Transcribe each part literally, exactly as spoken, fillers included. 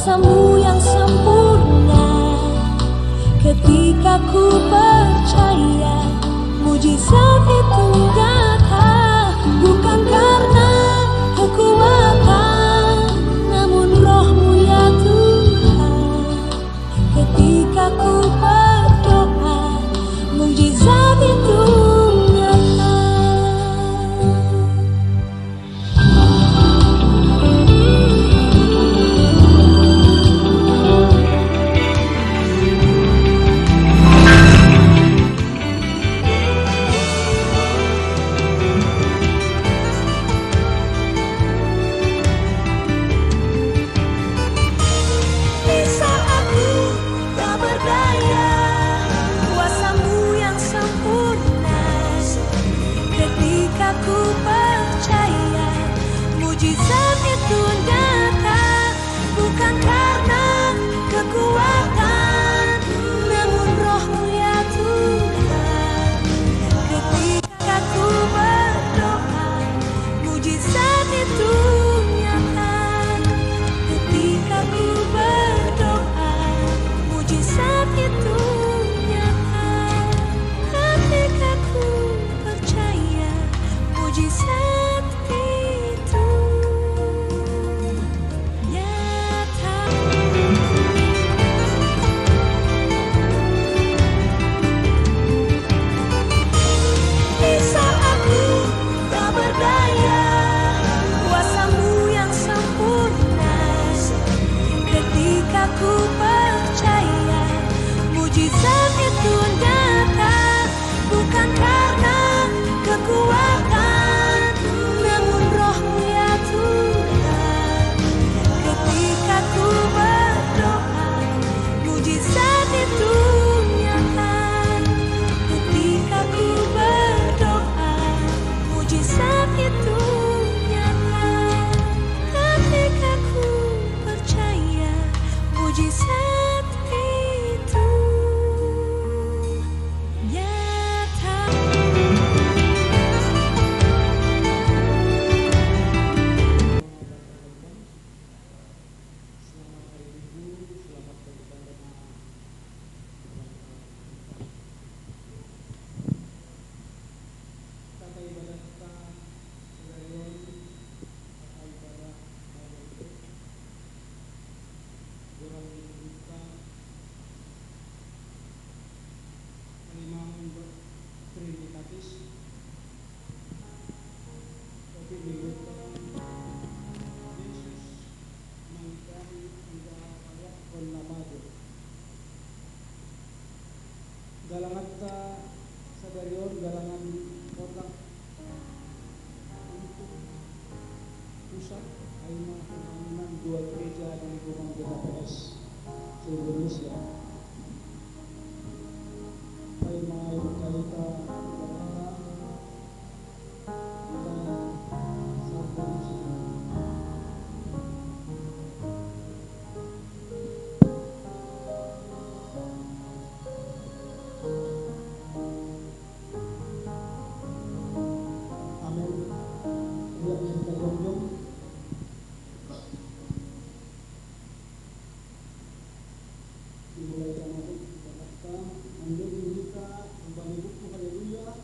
Kuasamu yang sempurna. Ketika ku percaya, mujizat itu nyata, bukan karena kekuatan, namun Rohmu, ya Tuhan. Ketika ku berdoa, mujizat itu nyata. Di saat ku tak berdaya, kuasamu yang sempurna. Ketika ku percaya, mujizat itu nyata, bukan karena kekuatan, namun Rohmu, ya Tuhan. Ketika ku berdoa, mujizat itu nyata. Ketika ku berdoa, mujizat itu nyata. Ketika ku percaya, mujizat itu nyata. Di saat ku tak berdaya, kuasamu yang sempurna. Ketika ku percaya, mujizat itu nyata, bukan karena kekuatan, namun Rohmu, ya Tuhan. Ketika ku berdoa, mujizat itu nyata. Ketika ku berdoa, mujizat itu nyata. Ketika ku percaya, mujizat itu nyata. Selamat hari Minggu, selamat beribadah. Tata ibadah ta sadarion, tata ibadah ta sadarion, urang buka halimaon Trinitatis, tapi minggu ta Yesus mangidadi unggal ayat kon na mago. Galangan ta sadarion, galangan kotak untuk pusat, ai ma pembangunan dua gereja di lingkungan G K P S se-Indonesia. Ai ma, ai ma kaita, galangan ta Amin. Riak kita jongjong. Dimulai sama tu, kita kata, menjadi kita kembali buku, haleluya.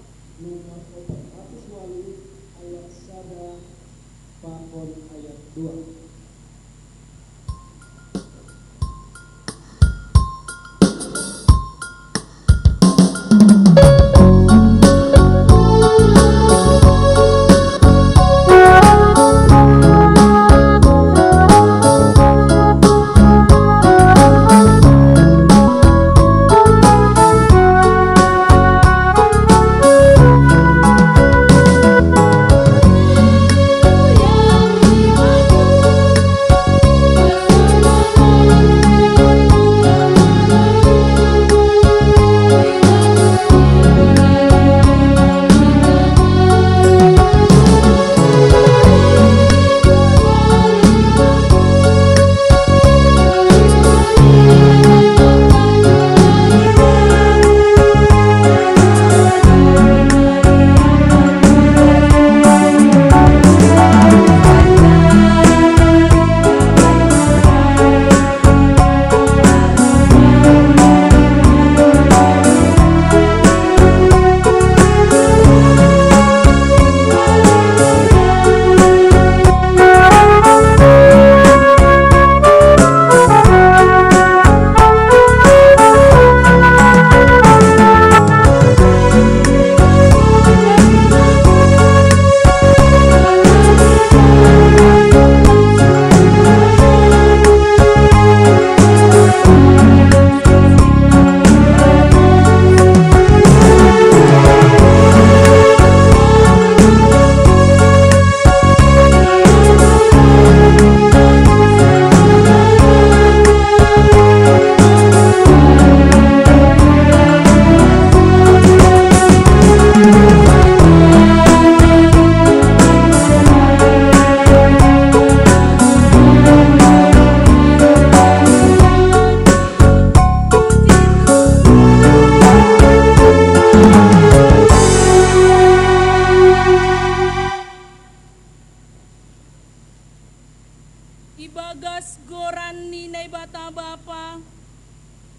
Ibagas goran ni Naibata Bapa,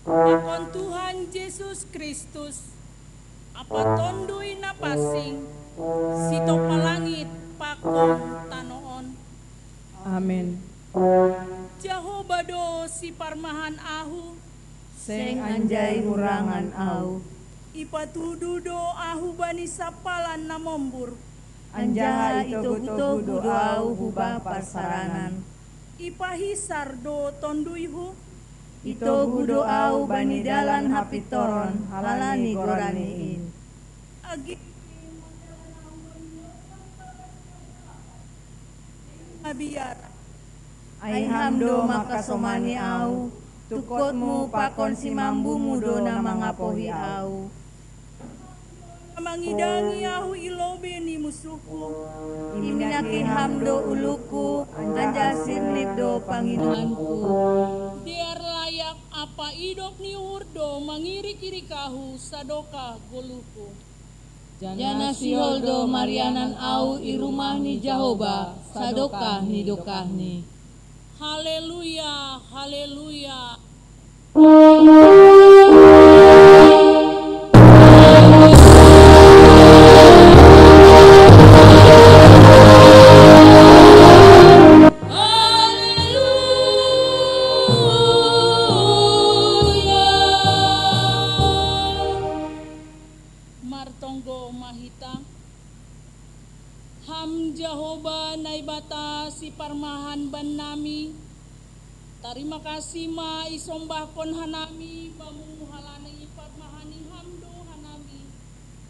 pakon Tuhan Jesus Kristus, Apa Tonduy na pansing, sitopa langit pakon tano on. Amen. Jahoba do siparmahan ahu, seng anjai hurangan ahu. Ipatudu do ahu bani sampalan na mombur, anjaha itogu-togu do ahu hubah parsaranan. Ipahisar do tonduyhu, itogu do ahu bani dalan hapintoron halani goranni in. Agi mabiar. Ai Ham do mangkasomani ahu, tungkotmu pakon simambumu do na mangapohi ahu. Mangidangi ahu i lobei ni musuhku. Iminaki Ham do ulungku, anjaha sirnip do panginumanku. Dear layak ampa idop ni uhur do mangirik-irik ahu sadokah goluhku. Janah sihol do marianan ahu i rumah ni Jahowa sadokah ni dokahni. Haleluya, haleluya. Martonggo ma hita. Ham Jahowa Naibata siparmahan bannami, tarima kasih ma isombahkon hanami Bamu halani parmahani Ham do hanami,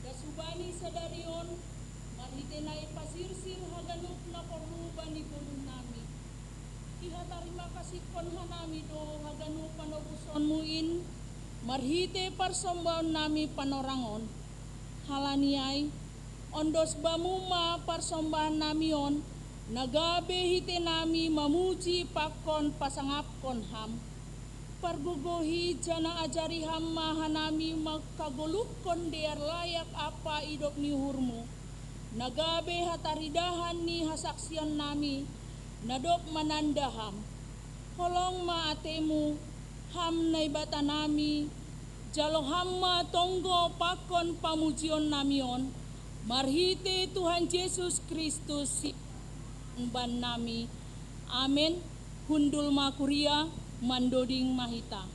das hubani sadari on, marhitei na ipasirsir haganup na porlu bani goluhnami. Ihatarima kasihkon hanami do haganup panobusonmu in, marhitei parsombaonnami panorang on. Halani ai, ondos Bamu ma parsombahannami on, na gabe hiteinami mamuji pakon pasangapkon Ham. Pargogohi janah ajari Ham ma hanami mangkagoluhkon dear layak ampa idop ni uhurmu, na gabe hataridahan ni hasaksionnami, na dob mananda Ham. Holong ma atemu, Ham Naibatanami, jalo Ham ma tonggo pakon pamujionnami on, marhitei Tuhan Jesus Kristus si bannami. Amen. Hundul ma kuria, mandoding ma hita.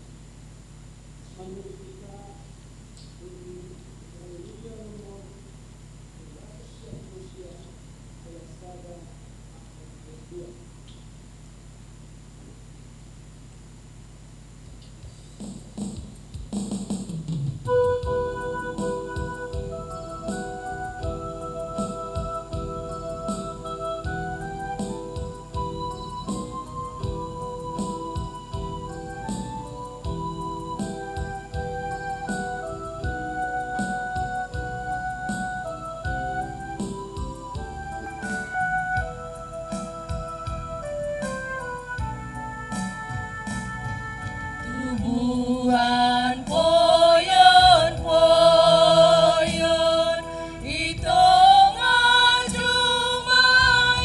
Tubuan poyon-poyon i tongah juma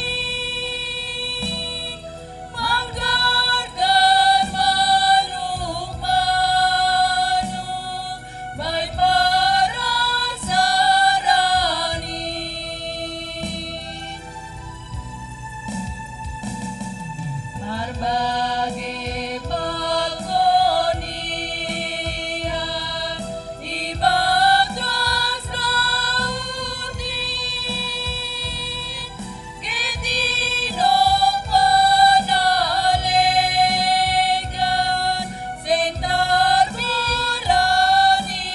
i, manggargar manuk-manuk bai parasaran i. Marbage pakon Ia i bagas laut i, geti dompa na legan seng tarbarani.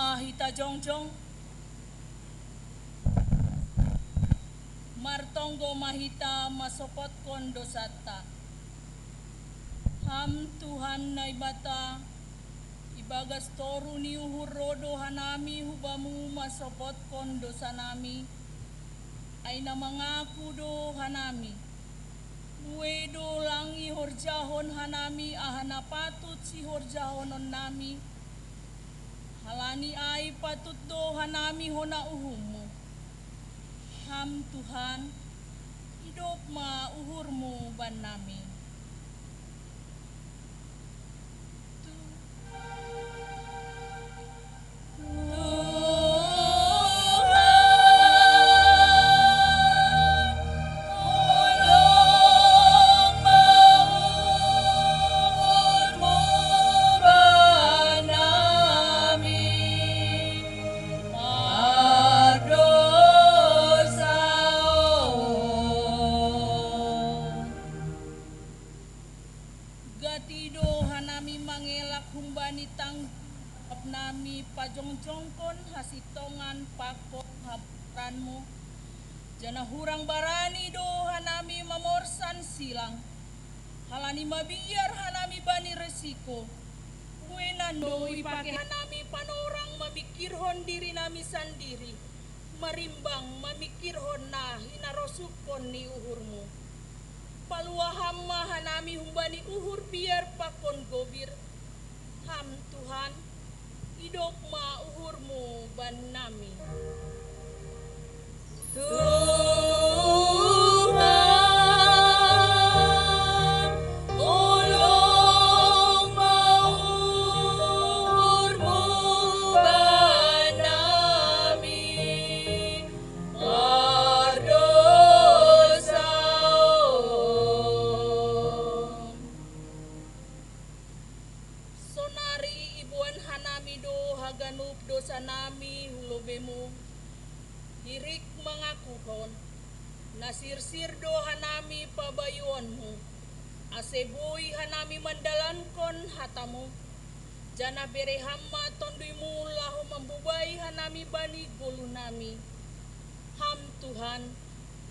Hita jongjong, martonggo ma hita masopotkon dosanta. Ham Tuhan Naibata, ibagas toru ni uhur ro do hanami hu Bamu masopotkon dosanami, ai na mangaku do hanami. Ue do lang ihorjahon hanami aha na patut sihorjahononnami, halani ai patut do hanami hona uhumMu. Ham Tuhan, idop ma uhurMu bannami. Gati do hanami mangelak humbani tanggung jawabnami pajongjongkon hasintongan pakon habaranMu, janah hurang barani do hanami mamorsan silang, halani mabiar hanami bani resiko. Ue nan do ipake hanami panorang mamingkirhon dirinami sandiri, marimbang mamingkirhon na hinarosupkon ni uhurMu. Paluah Ham ma hanami humbani uhur biar pakon gobir. Ham Tuhan, idop ma uhurMu bannami. Tuhan, holong ma uhurMu bannami, mardosa on. Sonari iboan hanami do haganup dosanami hu lobeiMu, hirik mangakuhon, na sirsir do hanami pabayuonMu, ase boi hanami mandalankon hataMu, janah bere Ham ma TonduyMu laho mambobai hanami bani goluhnami. Ham Tuhan,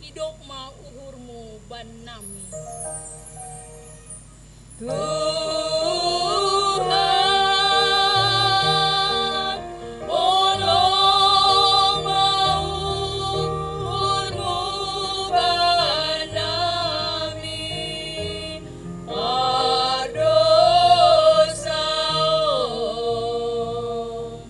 idop ma uhurMu bannami. Tuhan, holong ma uhurMu bannami, mardosa on.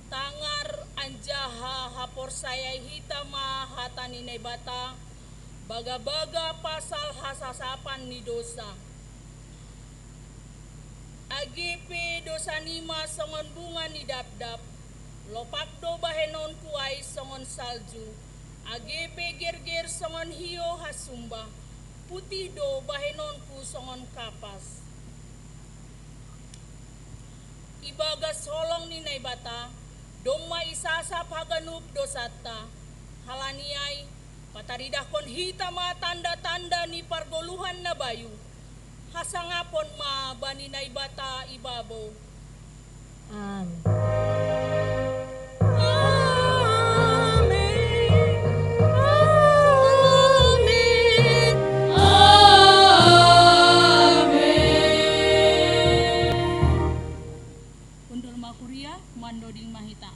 Tangar anjaha haporsayai hita ma hata ni Naibata, bagabaga pasal hasasapan ni dousa. Age pe dousanima songon bunga ni dapdap, lopak do bahenonku ai songon salju, age pe gerger songon hiou hasumba, putih do bahenonku songon kapas. Ibagas holong ni Naibata, domma isasap haganup dousanta. Halani ai, pataridahkon hita ma tanda-tanda ni pargoluhan na bayu. Hasangapon ma bani Naibata ibabou. Amen. Amen. Amen. Hundul ma huria, mandoding ma hita.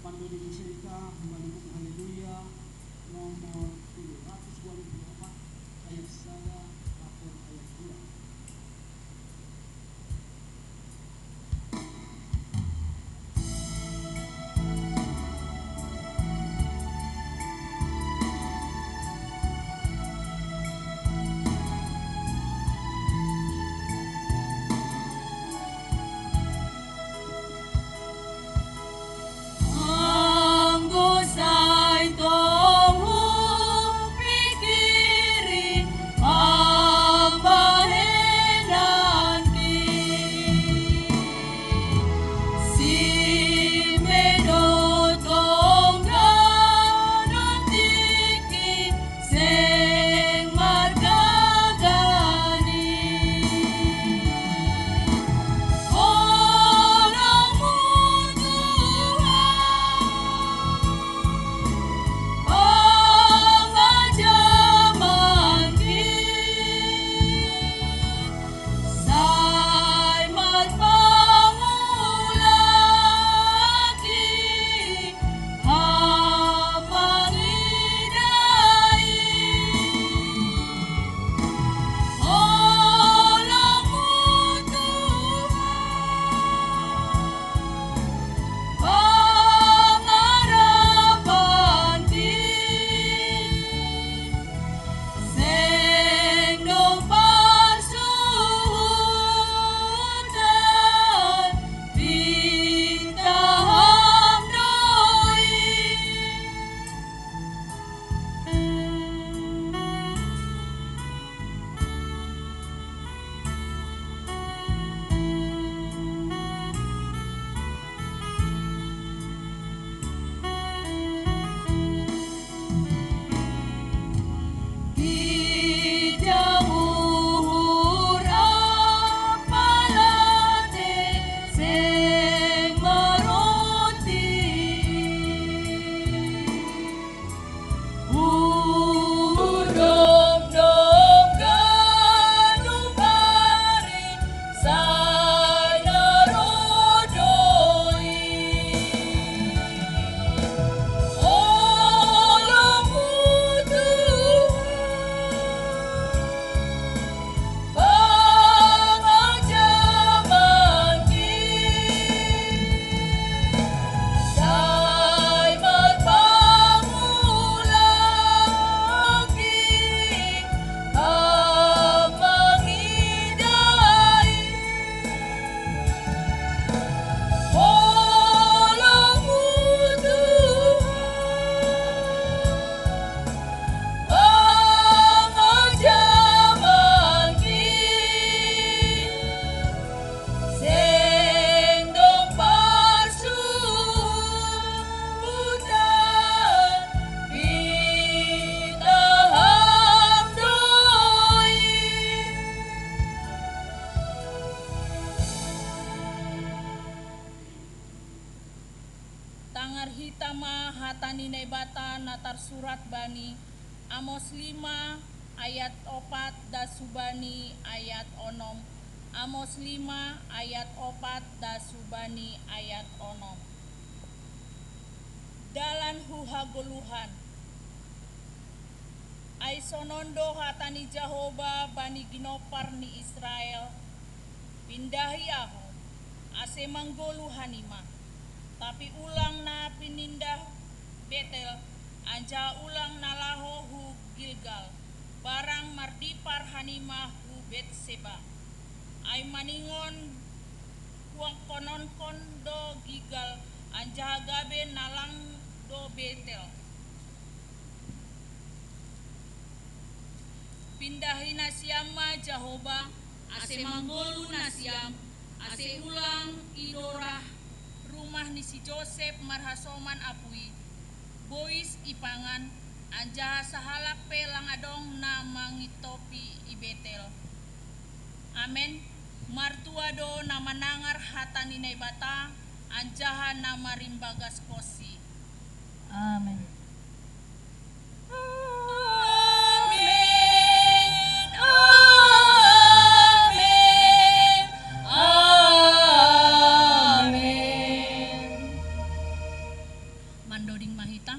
Mandoding ma hita, humbani buku Haleluya, nomor tujuh ratus dua puluh empat, ayat sada, pakon ayat dua. na tarsurat bani Amos lima ayat opat das hubani ayat onom. Amos lima ayat opat das hubani ayat onom. Dalan hu hagoluhan. Ai sonon do hata ni Jahowa bani ginopar ni Israel: Pindahi ahu, ase manggoluh hanima. Tapi ulang na pinindah Betel, anjaha ulang na laho hu Gilgal, barang mardipar hanima hu Betseba. Ai maningon huangkononkon do Gilgal, anjaha gabe na lang do Betel. Pindahi nasiam ma Jahowa, ase manggoluh nasiam, ase ulang idorah rumah ni si Josep marhasoman apuy, bois ipangan, anjaha sahalak pe lang adong na mangintopi i Betel. Amen. Martua do na manangar hata ni Naibata, anjaha na marimbagaskonsi. Amen. Amen. Amen. Amen. Mandoding ma hita.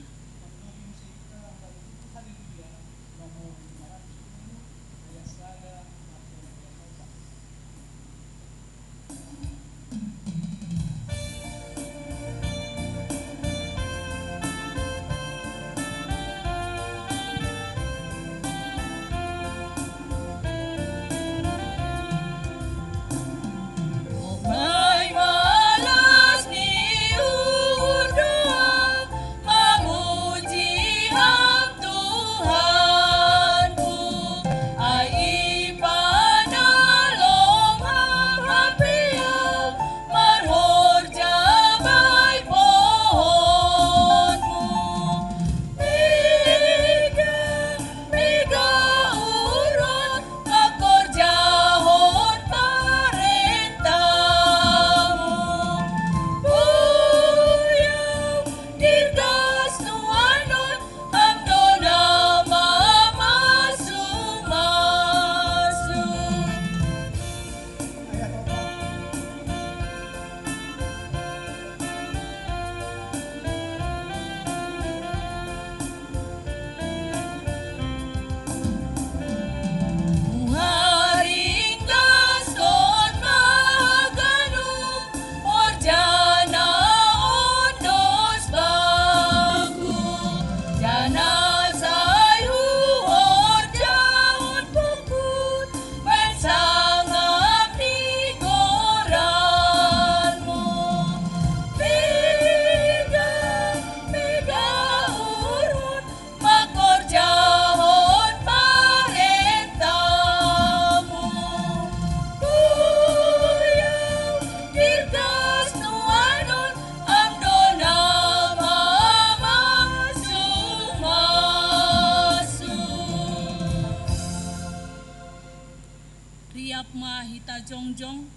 Riap ma hita jongjong.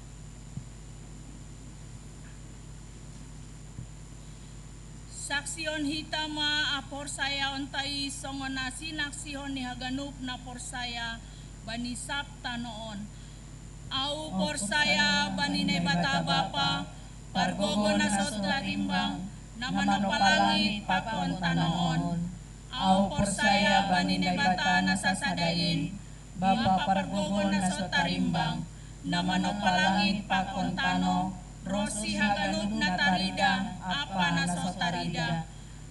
Saksihon hita ma haporsayaonta i songon na sinaksihon ni haganup na porsaya bani sab tano on. Ahu porsaya bani Naibata Bapa, pargogo na so tarimbang, na manompa langit pakon tano on. Ahu porsaya bani Naibata na sasada in, Bapa pargogo na so tarimbang, na manompa langit pakon tano, ronsi haganup na tarida ampa na so tarida.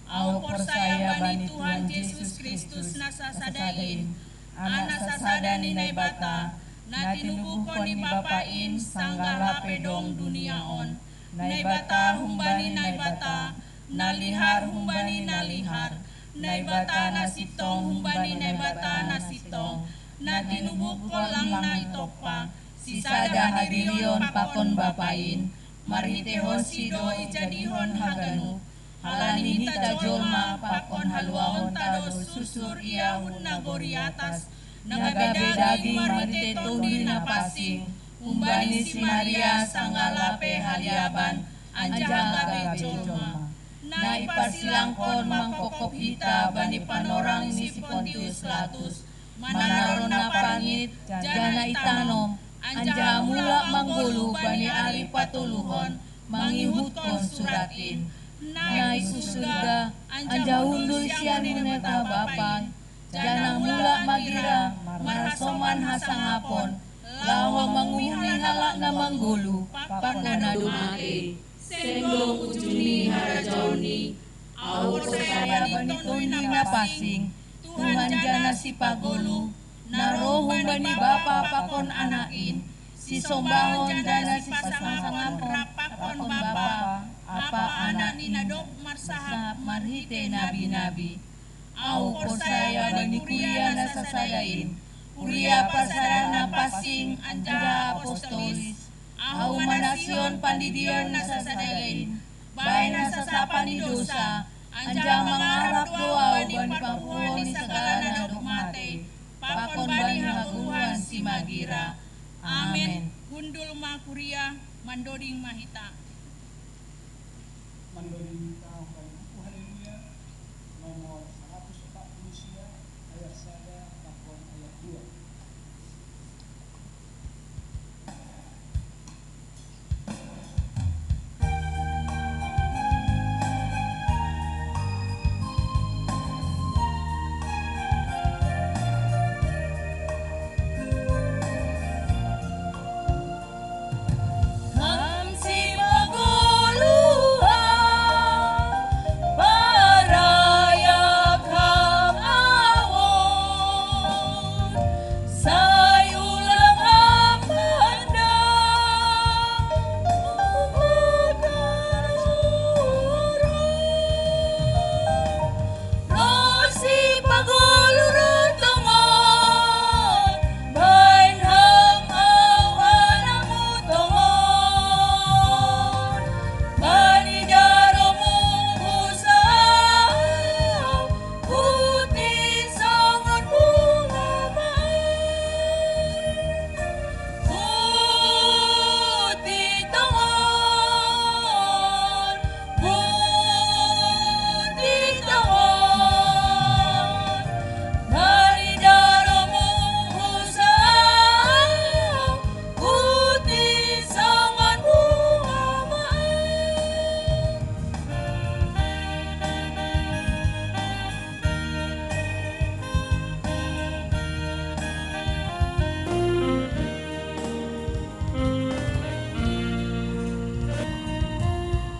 Ahu porsaya bani Tuhan Jesus Kristus na sasada in, Anak sasada ni Naibata, na tinubuhkon ni Bapa in sanggah lape dong dunia on. Naibata humbani Naibata, na lihar humbani na lihar, Naibata na sintong humbani Naibata na sintong, na tinubuhkon lang na i tompa, sisada hadirion pakon Bapa in, marhitehonsi do ijadihon haganup. Halani hita jolma pakon haluaonta do susur ia hun nagori atas, na gabe daging marhitei Tondi na pansing, humbani si Maria sanggah lape haliaban, anjaha gabe jolma. Na iparsilangkon mangkopkop hita bani panorang ni si Pontius Latus, manaron na pangit, janah itanom, anjaha mula manggoluh bani ari patuluhon, mangihutkon surat in. Naik hu surga, anjaha hundul sian muneh Bapa, janah mula magira marhasoman hasangapon, laho manguhumi halak na manggoluh pakon na dob matei. Seng dong uju ni harajaon ni, ahu porsaya bani Tonduy Na Pansing, Tuhan janah Sipagoluh, na roh humbani Bapa pakon Anak in, sisombahon janah sipasangsangapon rap pakon Bapa, Apa Anak ni na dob marsahap marhitei nabi-nabi. Ahu porsaya bani kuria na sasada in, kuria parsada na pansing anjaha apostolis. Ahu manasihon pandidion na sasada in, bahen hasasapan ni dousa, anjaha mangarap do ahu bani panghapuon ni sagala na dob matei, pakon bani hagoluhan simagira. Amen. Hundul ma kuria, mandoding ma hita. Mandoding hita bani buku Haleluya, nomor saratus opat puluh sia, ayat sada pakon ayat dua. Ham sipagoluhan, parayap ham awon, sai ulang ham pandang, umat Roh Sipagoluh roh tongon, bahen ham ahu anakmu tongon. Bani darohmu husaha, putih songon bunga mawar. Putih tongon, putih tongon, bani darohmu husaha, putih songon bunga mawar.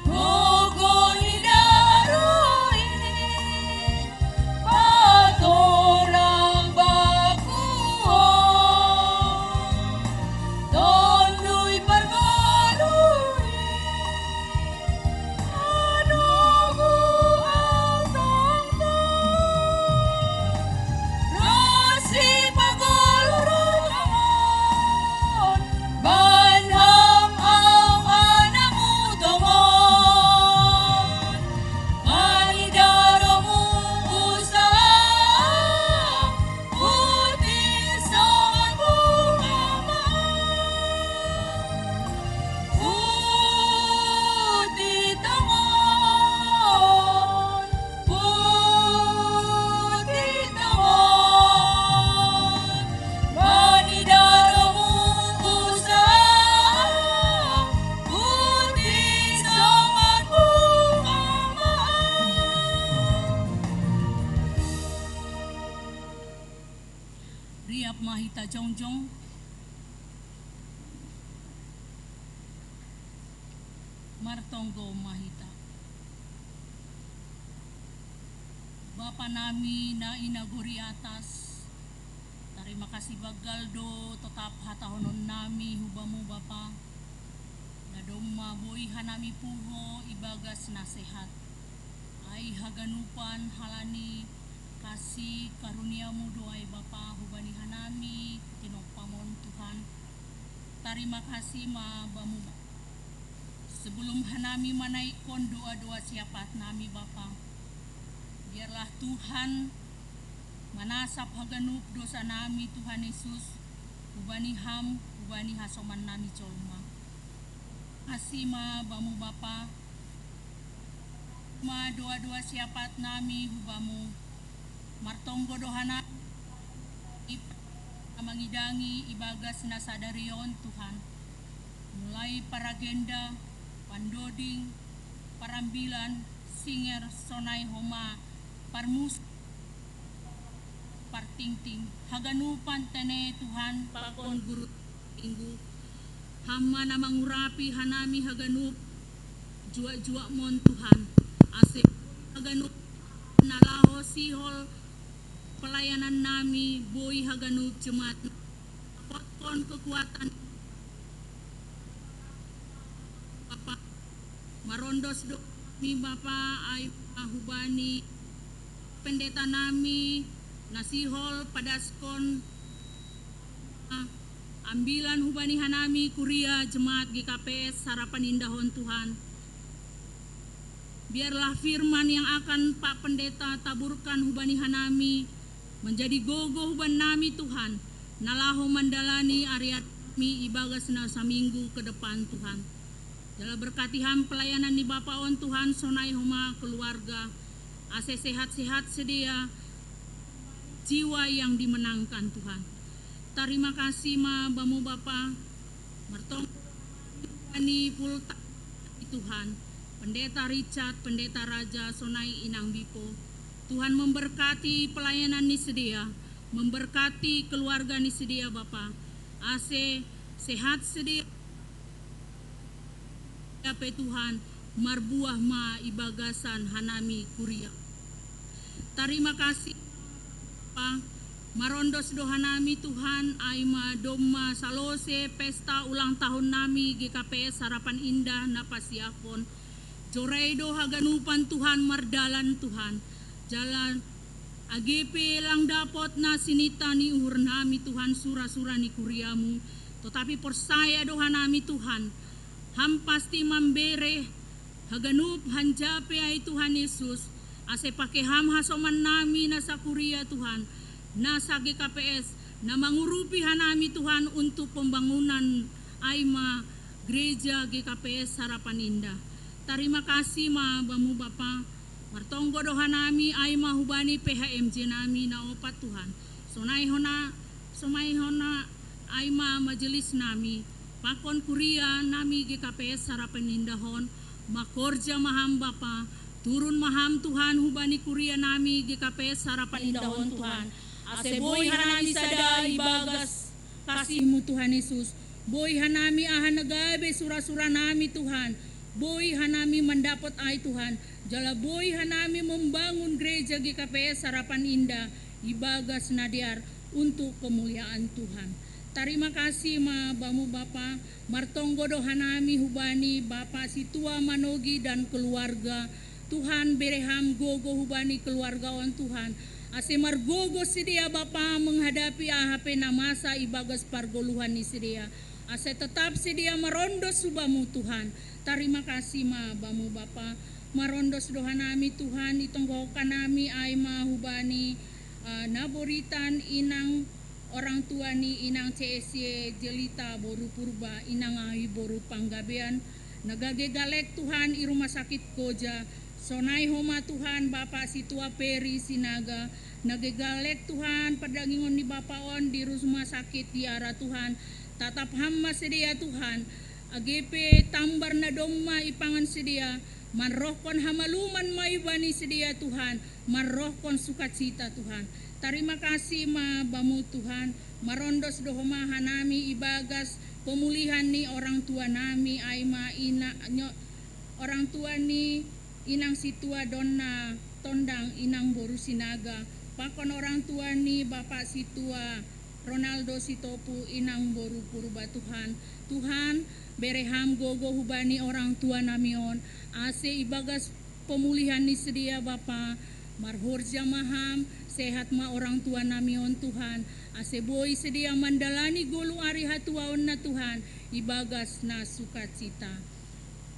Gogoh ni daroh in, patorang bakuon, Tonduy Pargoluh in, anugerah tongtong. Roh Sipagoluh roh tongon, bahen ham ahu anakmu tongon. Bani darohmu husaha, putih songon bunga mawar. Putih tongon, putih tongon, bani darohmu husaha, putih songon bunga mawar. Riap ma hita jongjong. Martonggo ma hita. Bapa nami na i nagori atas, tarima kasih banggal do totap hatahonon nami hu Bamu Bapa, na domma boi hanami puho ibagas na sehat. Ai haganupan halani kasih karunia-Mu do ai Bapa hubani hanami tinompam on Tuhan. Tarima kasih ma Bamu. Sebelum hanami manaikkon doa-doa siapat nami Bapa, biarlah Tuhan manasap haganup dosa nami Tuhan Yesus hubani Ham, hubani hasoman nami jolma. Kasih ma Bamu Bapa. Ma doa-doa siapat nami hu Bamu, martonggo do hanami mangidangi ibagas na sadari on Tuhan, mulai paragenda, pandoding, parambilan, singer, sonai homa parmus partingting, haganupan tene Tuhan pakon guru Minggu. Ham ma na mangurapi hanami haganup juak-juak mon Tuhan, ase haganup na laho sihol pelayanan nami, boi haganup jemaat dapotkon kekuatan Bapa. Marondos do nami Bapa, ai ma hubani pendeta nami na sihol padaskon ambilan hubani hanami kuria jemaat G K P S Harapan Indah on Tuhan. Biarlah firman yang akan Pak Pendeta taburkan hubani hanami menjadi gogo huban nami Tuhan, na laho mandalani ari-ari nami ibagas na saminggu ke depan Tuhan. Jala berkati ham pelayanan ni Bapa on Tuhan, sonai homa keluarga, ase sehat-sehat sidea, jiwa yang dimenangkan Tuhan. Tarima kasih ma Bamu Bapa, martonggo ani pulta Tuhan, Pendeta Richard, Pendeta Raja, sonai Inang Bipo. Tuhan memberkati pelayanan ni sidea, memberkati keluarga ni sidea Bapa, ase sehat sidea pe Tuhan, marbuah ma ibagasan hanami kuria. Tarima kasih Bapa, marondos do hanami Tuhan, ai ma domma salose pesta ulang tahun nami G K P S Harapan Indah na pasiahon. Jorai do haganupan Tuhan mardalan Tuhan. Jala age pe lang dapot na sinita ni uhur nami Tuhan sura-sura ni kuriamu, tetapi porsaya do hanami Tuhan, ham pasti mambere haganup hanjape ai Tuhan Yesus, ase pake ham hasoman nami na sakuria Tuhan, na sa G K P S, na mangurupi hanami Tuhan untuk pembangunan ai ma gereja G K P S Harapan Indah. Tarima kasih ma Bamu Bapa, martonggo do hanami ai ma hubani P H M J nami na opat Tuhan. Sonai hona, sonai hona ai ma majelis nami, pakon kuria nami G K P S Harapan Indah on, makorja ma ham Bapa, turun ma ham Tuhan hubani kuria nami G K P S Harapan Indah on Tuhan. Ase boi hanami sada ibagas kasihmu Tuhan Yesus. Boi hanami aha na gabe sura-sura nami Tuhan. Boi hanami mandapot ai Tuhan. Jala boi hanami membangun gereja G K P S Harapan Indah ibagas na dear untuk kemuliaan Tuhan. Tarima kasih ma Bamu Bapa, martonggo do hanami hubani Bapa Situa Manogi dan keluarga. Tuhan, bere ham gogo hubani keluarga on Tuhan, ase margogo sidea Bapa menghadapi aha pe na masa ibagas pargoluhan ni sidea, ase tetap sidea marondos hu Bamu Tuhan. Tarima kasih ma Bamu Bapa, marondos do hanami Tuhan, itonggohon hanami ai ma hubani uh, na boritan inang orang tua ni Inang C S Y Jelita boru Purba, Inang Awi boru Panggabean, na gabe galek Tuhan i rumah sakit koja, sonai homa Tuhan Bapa Situa Peri Sinaga, na gabe galek Tuhan pardagingon ni Bapa on di rumah sakit di ara Tuhan, tatap ham ma sidea Tuhan, age pe tambar na domma ipangan sidea, manrohkon hamaluman ma ibani sidea Tuhan, manrohkon sukacita Tuhan. Tarima kasih ma Bamu Tuhan, marondos do homa hanami ibagas pemulihan ni orang tua nami ai ma ina nyo, orang tua ni Inang Situa Donna Tondang Inang boru Sinaga, pakon orang tua ni Bapa Situa Ronaldo Sitopu Inang boru Purba Tuhan. Tuhan, bere ham gogo hubani orang tua nami on, ase ibagas pemulihan ni sidea Bapa, marhorja ma ham, sehat ma orang tua nami on Tuhan, ase boi sidea mandalani golu ari hatuaonna Tuhan, ibagas na sukacita.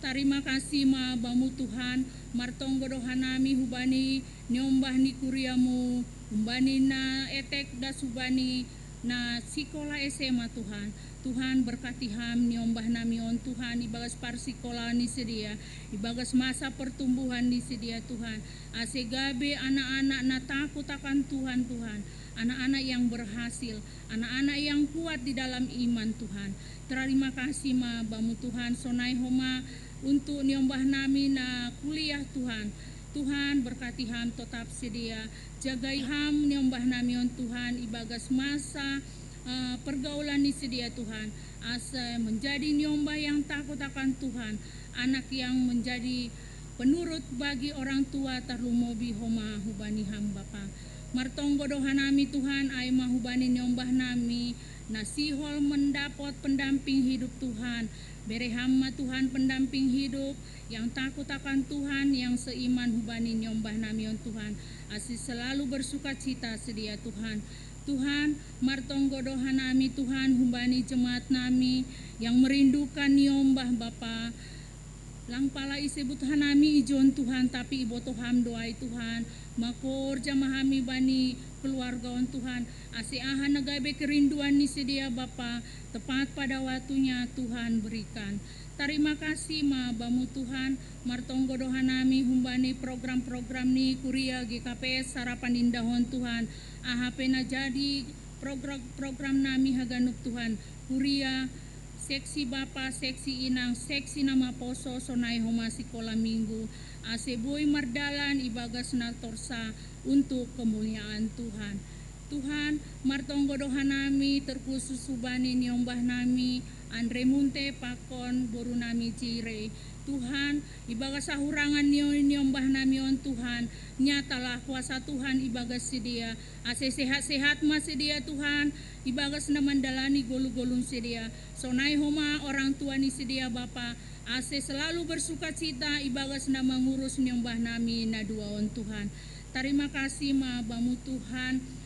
Tarima kasih ma Bamu Tuhan, martonggo do hanami hubani niombah ni kuriamu, humbani na etek das hubani Na sikola S M A Tuhan. Tuhan berkati ham niombah nami on Tuhan ibagas parsikolaan ni sedia, ibagas masa pertumbuhan ni sedia Tuhan. Ase gabe anak-anak na takut akan Tuhan Tuhan. Anak-anak yang berhasil, anak-anak yang kuat di dalam iman Tuhan. Terima kasih ma bamu Tuhan sonai homa untuk niombah nami na kuliah Tuhan. Tuhan berkati ham totap sedia, jagai ham niombah nami on Tuhan ibagas masa uh, pergaulan ni sedia Tuhan. Asa menjadi niombah yang takut akan Tuhan, anak yang menjadi penurut bagi orang tua tarlumobi homa hubani ham Bapa. Martonggo doha nami Tuhan ai ma hubani niombah nami na sihol mendapot pendamping hidup Tuhan. Bere ham ma Tuhan pendamping hidup yang takut akan Tuhan, yang seiman hubani niombah nami on Tuhan. Ase selalu bersukacita sedia Tuhan. Tuhan, martonggo doha nami Tuhan hubani jemaat nami yang merindukan niombah Bapa. Lang pala isebut hanami ijon Tuhan tapi iboto ham doai Tuhan. Makor jama hami bani keluarga on Tuhan. Ase aha na gabe kerinduan ni sedia Bapa, tepat pada waktunya Tuhan berikan. Tarima kasih ma bamu Tuhan, martonggo doha nami humbani program-program ni kuria G K P S Sarapan Indah on Tuhan. Aha pe na jadi program-program nami haganup Tuhan, kuria, seksi bapa, seksi inang, seksi na maposo sonai homa sikola minggu, ase boi mardalan ibagas na torsa untuk kemuliaan Tuhan. Tuhan, martonggo doha nami terkhusus hubani niombah nami Andre Munte pakon boru nami Jire. Tuhan, ibagas sahurangan nio niombah nami on Tuhan, nyatalah kuasa Tuhan ibagas sedia. Ase sehat-sehat ma sedia Tuhan, ibagas na mandalani golu-golun sedia. Sonai homa orang tua ni sedia Bapa, ase selalu bersukacita ibagas na mangurus niombah nami na dua on Tuhan. Tarima kasih ma bamu Tuhan.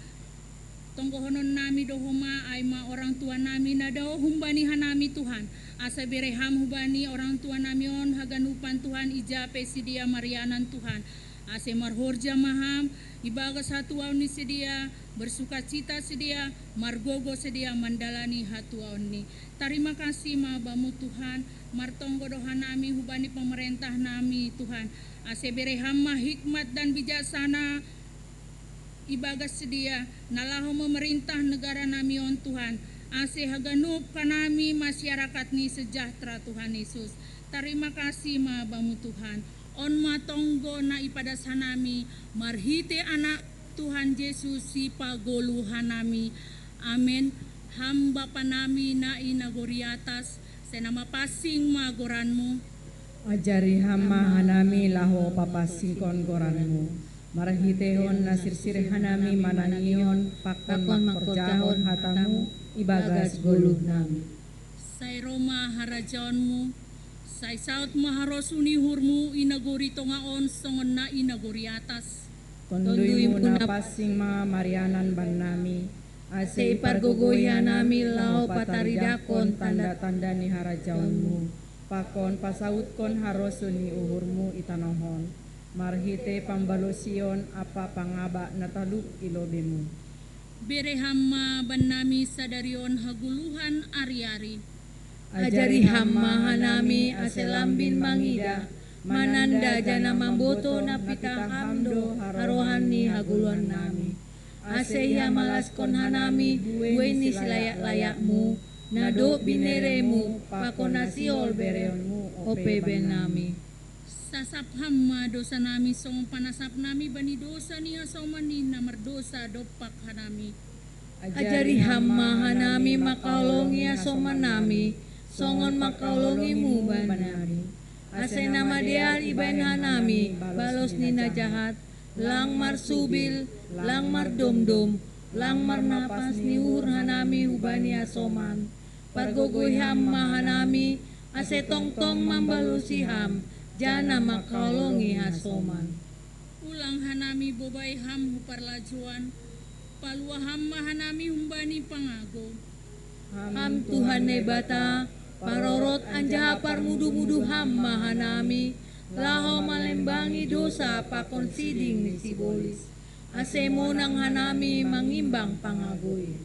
Tonggohonon nami do homa ai ma orang tua nami na dao humbani hanami Tuhan. Asa bere ham hubani orang tua nami on haganupan Tuhan ija pe sedia marianan Tuhan. Ase marhorja ma ham ibagas hatuaon ni sedia, bersukacita sedia, margogo sedia mandalani hatuaon ni. Tarima kasih ma bamu Tuhan, martonggo doha nami hubani pemerintah nami Tuhan. Ase bere ham ma hikmat dan bijaksana ibagas sedia na laho memerintah negara nami on Tuhan, ase haganup hanami masyarakat ni sejahtera Tuhan Yesus. Tarima kasih ma bamu Tuhan. On ma tonggo na ipadas hanami marhite Anak Tuhan Yesus sipagolu hanami. Amen. Ham Bapa nami na i nagori atas, sai na mapansing ma goranmu. Ajari ham ma hanami laho papansingkon goranmu. Marhitehon na sirsir hanami manangion pakon mangkorjahon hatamu ibagas goluh nami. Sai ro ma harajaonmu, sai saut ma harosuh ni uhurmu i nagori tonga on songon na i nagori atas. Tonduimu na pansing ma marianan bannami, ase ipargogoi hanami laho pataridahkon tanda-tanda ni harajaonmu, pakon pasautkon harosuh ni uhurmu i tanoh on, marhite pambalosion ampa pangaba na talup i lobeimu. Bere ham ma bannami sadari on hagoluhan ari-ari. Ajari ham ma hanami ase lambin mangida, mananda janah mamboto na pitah ham do harohan ni hagoluhan nami. Ase ihamalaskon hanami buei ni silayak-layakmu, na dob bineremu pakon na sihol bereonmu ope bannami. Sasap ham ma dosa nami songon panasap nami bani dosa ni hasoman ni na mardosa dompak hanami. Ajari ham ma hanami mangkaholongi hasoman nami, songon mangkaholongimu bannami. Ase na madear ibaen hanami balos ni na jahat, lang marsubil, lang mardomdom, lang marnapas ni uhur hanami hubani hasoman. Pargogoi ham ma hanami, ase tongtong mambalosi ham, janah mangkaholongi hasoman. Ulang hanami bobai ham hu parlajouan, palua ham ma hanami humbani pangago. Ham Tuhan Naibata, parorot anjaha parmudu-mudu ham ma hanami, laho malembangi dosa pakon siding ni sibolis. Ase monang hanami mangimbang pangagoin.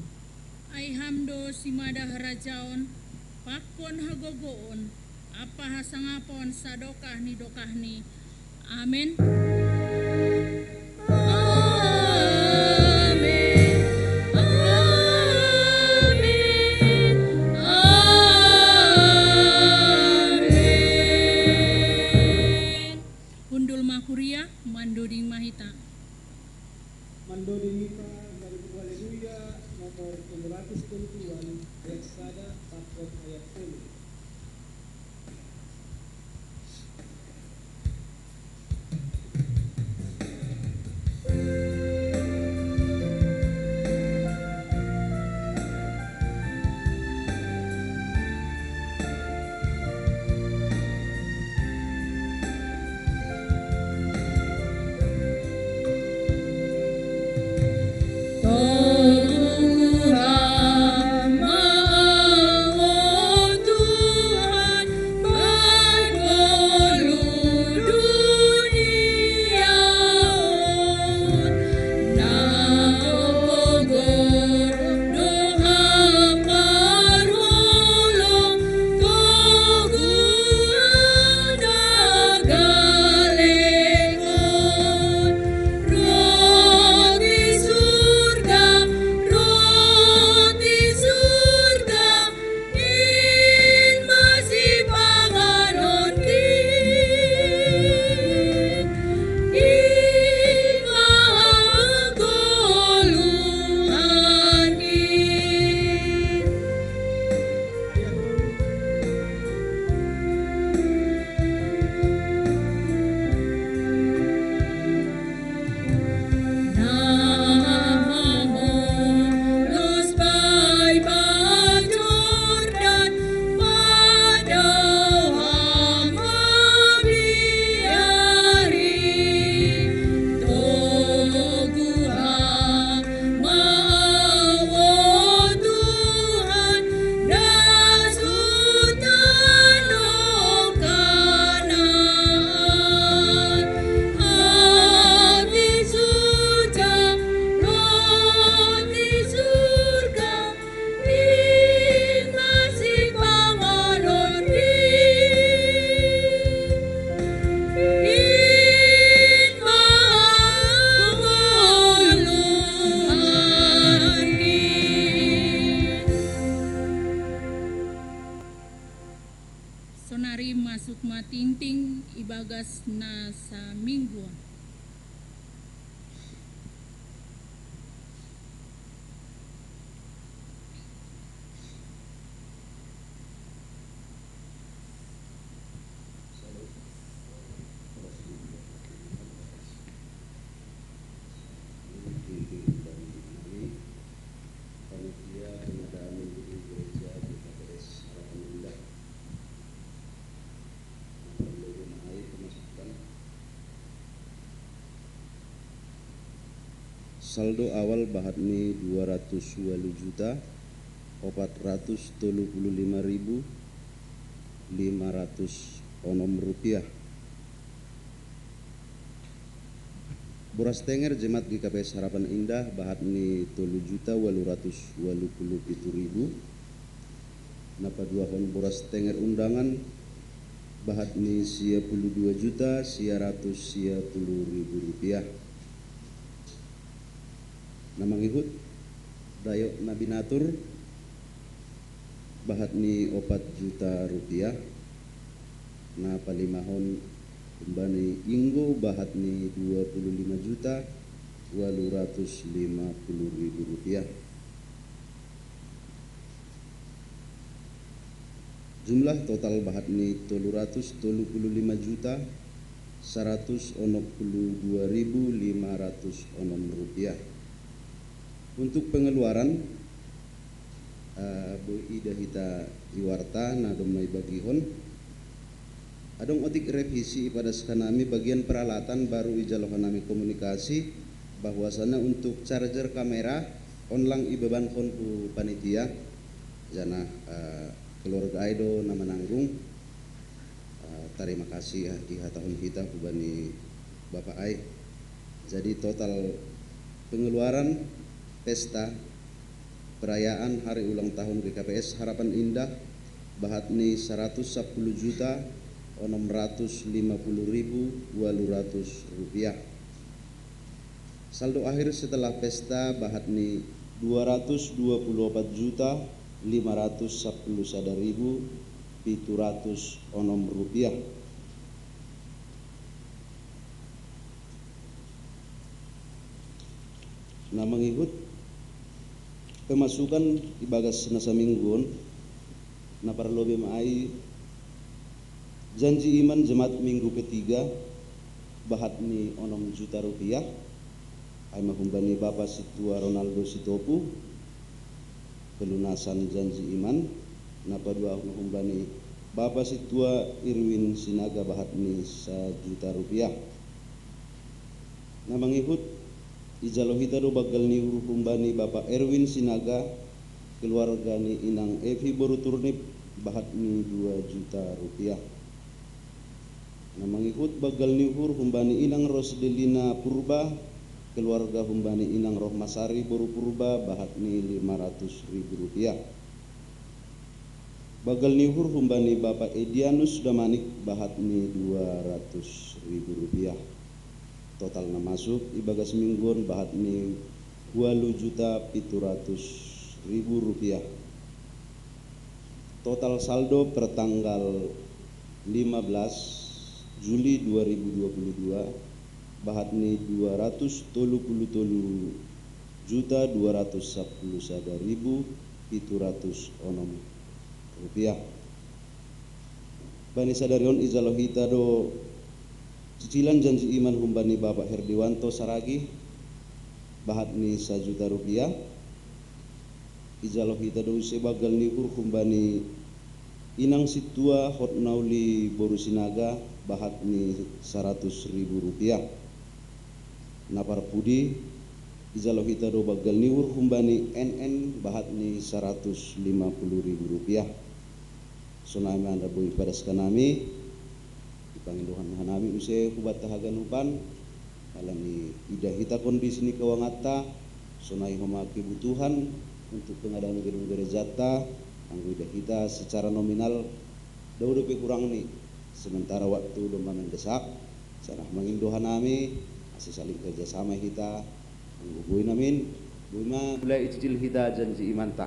Ai Ham do simada harajaon, pakon hagogoon, ampa hasangapon sadokah ni dokahni. Amen. Amen. Amen. Amen. Hundul ma huria, mandoding ma hita. Mandoding hita dari buku Haleluya nomor tolu ratus tolu puluh, ayat sada pakon ayat tolu. Sonari masuk ma tingting ibagas na samingguon. Panitia pengadaan minggu gereja G K P S Harapan Indah. Saldo awal bahat ni dua ratus walu juta opat ratus tolu puluh lima ribu lima ratus onom rupiah. Boras tenger jemaat G K P S Harapan Indah bahat ni tolu juta walu ratus walu puluh pitu ribu. Na paduahon boras tenger undangan bahat ni sia puluh dua juta sia ratus sia puluh ribu rupiah. Na mangihut dayok na binatur bahat ni opat juta rupiah. Na palimahon humbani inggo bahat ni dua puluh lima juta walu ratus lima puluh ribu rupiah. Jumlah total bahat ni tolu ratus tolu puluh lima juta saratus onom puluh dua ribu lima ratus onom rupiah. Untuk pengeluaran, eh, boi ida hita i warta na domma ibagihon. Adong otik revisi ipadas hanami bagian peralatan, baru ijalo hanami komunikasi bahwasanya untuk charger kamera on lang ibebankon hu panitia, janah, eh, keluarga ai do na mananggung. Eh, tarima kasih, eh, ihatahon hita hubani Bapak ai. Jadi total pengeluaran pesta Perayaan hari ulang tahun G K P S Harapan Indah, bahat ni saratus sapuluh juta onom ratus lima puluh ribu walu ratus rupiah. Saldo akhir setelah pesta bahat ni dua ratus dua puluh opat juta lima ratus sapuluh sada ribu pitu ratus onom rupiah. Na mangihut pemasukan ibagas na saminggu on, na parlobei ma ai janji iman jemaat minggu ketiga, bahat ni onom juta rupiah, ai ma humbani Bapa Sintua Ronaldo Sitopu, pelunasan janji iman. Na paduahon humbani Bapa Sintua Irwin Sinaga, bahat ni sajuta rupiah. Na mangihut, ijalo hita do banggal ni uhur humbani Bapa Erwin Sinaga, keluarga ni Inang Evi boru Turnip, bahat ni dua juta rupiah. Na mangihut banggal ni uhur humbani Inang Rosdelina Purba, keluarga humbani Inang Rohmasari boru Purba, bahat ni lima ratus ribu rupiah. Banggal ni uhur humbani Bapa Edianus Damanik, bahat ni dua ratus ribu rupiah. Total na masuk ibagas minggu on bahat ni walu juta pitu ratus ribu rupiah. Total saldo per tanggal lima belas Juli dua ribu dua puluh dua, bahat ni dua ratus tolu puluh tolu juta dua ratus sapuluh sada ribu pitu ratus onom rupiah. Bani sadari on ijalo hita do cicilan janji iman humbani Bapa Herdiwanto Saragih, bahat ni sajuta rupiah. Ijalo hita do use banggal ni uhur humbani Inang Sintua Hotnauli boru Sinaga, bahat ni saratus ribu rupiah. Na parpudi, ijalo hita do banggal ni uhur humbani N N, bahat ni saratus lima puluh ribu rupiah. Sonai ma na boi padaskan hami, dipangindo hanami use hubanta haganupan, ala ni idah hita kondisi ni keuanganta, sonai homa kebutuhan untuk pengadaan gedung gerejanta, anggo idah hita secara nominal, dao dope hurang ni, sementara waktu domma mendesak, sonai mangindo hanami, ase saling kerjasama hita, anggo boi namin, boi ma mulai icicil hita janji imanta.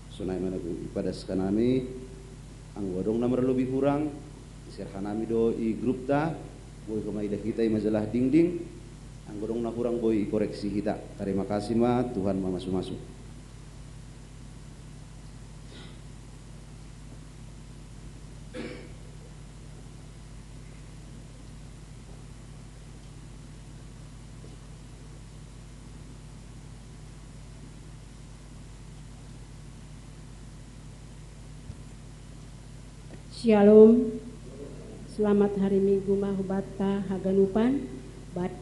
Sonai ma na boi ipadaskan hami, anggo adong na marlobi hurang, iserhan hami do i grupta, boi homa idah hita i majalah dingding, anggo adong na hurang boi ikoreksi hita. Tarima kasih ma, Tuhan ma masu-masu. Shalom. Selamat hari Minggu ma hubanta haganupan. Baik,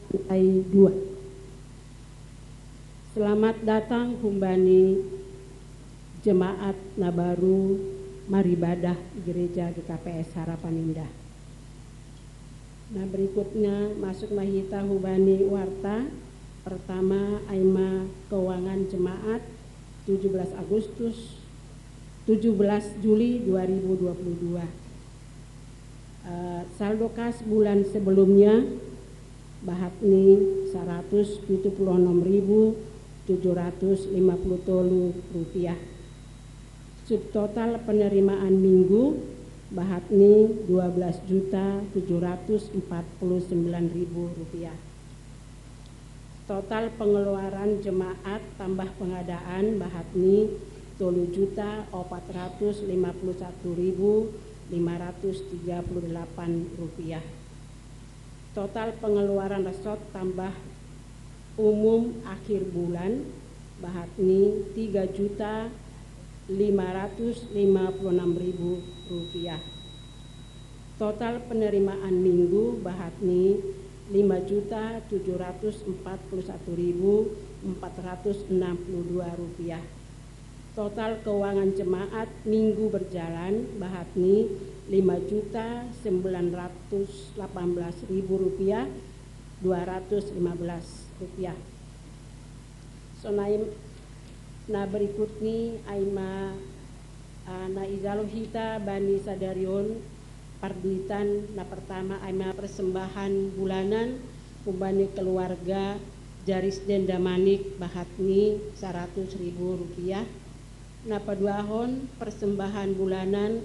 lantai dua. Selamat datang humbani jemaat na baru maribadah Gereja G K P S Harapan Indah. Nah, berikutnya masuk ma hita hubani warta. Pertama, ai ma keuangan jemaat tujuh belas Agustus, tujuh belas Juli dua ribu dua puluh dua. Eh, saldo kas bulan sebelumnya bahat ni saratus pitu puluh onom ribu tujuh ratus lima puluh tolu rupiah. Subtotal penerimaan minggu bahat ni dua belas juta tujuh ratus empat puluh sembilan ribu rupiah. Total pengeluaran jemaat tambah pengadaan bahat ni tolu juta opat ratus lima puluh satu ribu lima ratus tiga puluh delapan rupiah. Total pengeluaran resort tambah umum akhir bulan bahat ni tiga juta lima ratus lima puluh enam ribu rupiah. Total penerimaan minggu bahat ni lima juta tujuh ratus empat puluh satu ribu empat ratus enam puluh dua rupiah. Total keuangan jemaat minggu berjalan bahat ni lima juta sembilan ratus delapan belas ribu rupiah dua ratus lima belas rupiah. Sonai na berikut ni aima, ah, na ijalo hita bani sadari on parduitan. Na pertama aima persembahan bulanan humbani keluarga Jarisden Damanik bahat ni saratus ribu rupiah. Na paduahon persembahan bulanan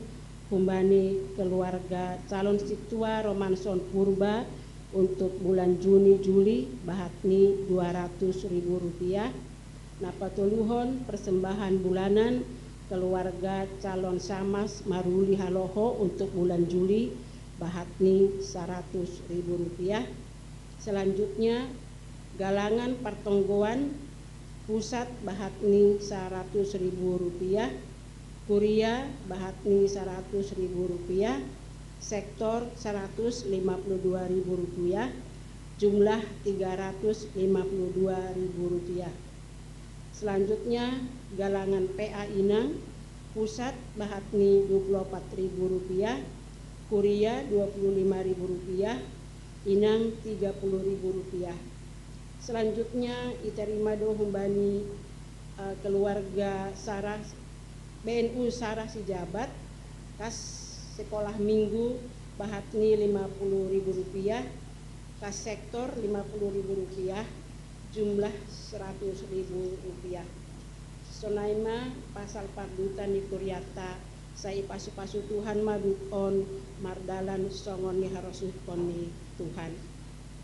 humbani keluarga calon situa Romanson Purba untuk bulan Juni Juli bahat ni dua ratus ribu rupiah. Na patoluhon persembahan bulanan keluarga calon Samas Maruli Haloho untuk bulan Juli bahat ni saratus ribu rupiah. Selanjutnya galangan pertonggoan pusat bahat ni saratus ribu rupiah, kuria bahat ni saratus ribu rupiah, sektor saratus lima puluh dua ribu rupiah, jumlah tiga ratus lima puluh dua ribu rupiah. Selanjutnya galangan P A inang pusat bahat ni dua puluh empat ribu rupiah, kuria dua puluh lima ribu rupiah, inang tiga puluh ribu rupiah. Selanjutnya iterima do humbani, eh, keluarga Sarah, B N U Sarah Sijabat, kas sekolah minggu bahat ni lima puluh ribu rupiah, kas sektor lima puluh ribu rupiah, jumlah seratus ribu rupiah. Sonai ma pasal parduitan ni kuriata, sai pasu-pasu Tuhan ma duk on mardalan songon ni harosuhkon ni Tuhan.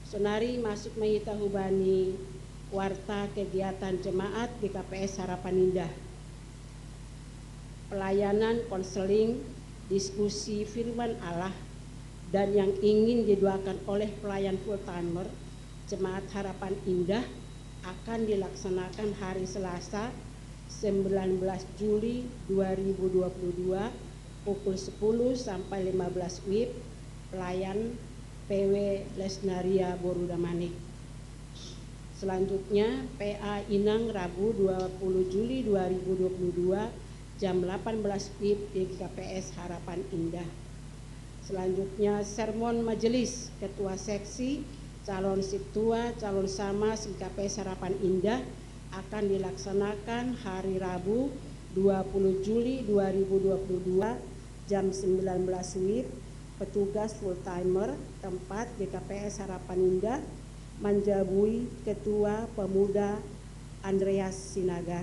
Sonari masuk ma hita hubani warta kegiatan jemaat G K P S Harapan Indah. Pelayanan konseling, diskusi firman Allah, dan yang ingin didoakan oleh pelayan full timer Jemaat Harapan Indah akan dilaksanakan hari Selasa sembilan belas Juli dua ribu dua puluh dua pukul sepuluh sampai lima belas W I B, pelayan P W Lesnaria Boru Damanik. Selanjutnya P A Inang Rabu dua puluh Juli dua ribu dua puluh dua jam delapan belas W I B di G K P S Harapan Indah. Selanjutnya sermon majelis ketua seksi, calon situa, calon samas G K P S Harapan Indah akan dilaksanakan hari Rabu dua puluh Juli dua ribu dua puluh dua jam sembilan belas W I B, petugas full timer, tempat G K P S Harapan Indah, manjabui Ketua Pemuda Andreas Sinaga.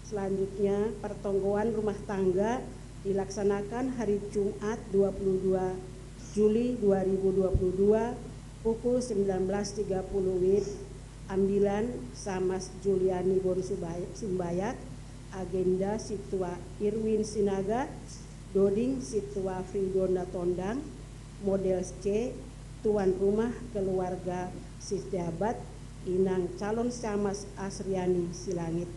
Selanjutnya pertonggoan rumah tangga dilaksanakan hari Jumat dua puluh dua Juli dua ribu dua puluh dua pukul sembilan belas tiga puluh W I B. Ambilan Samas Juliani Boru Subay-, Simbayat, agenda situa Irwin Sinaga, doding situa Fridona Tondang, model C, tuan rumah keluarga Sijabat, inang calon Samas Asriani Silangit.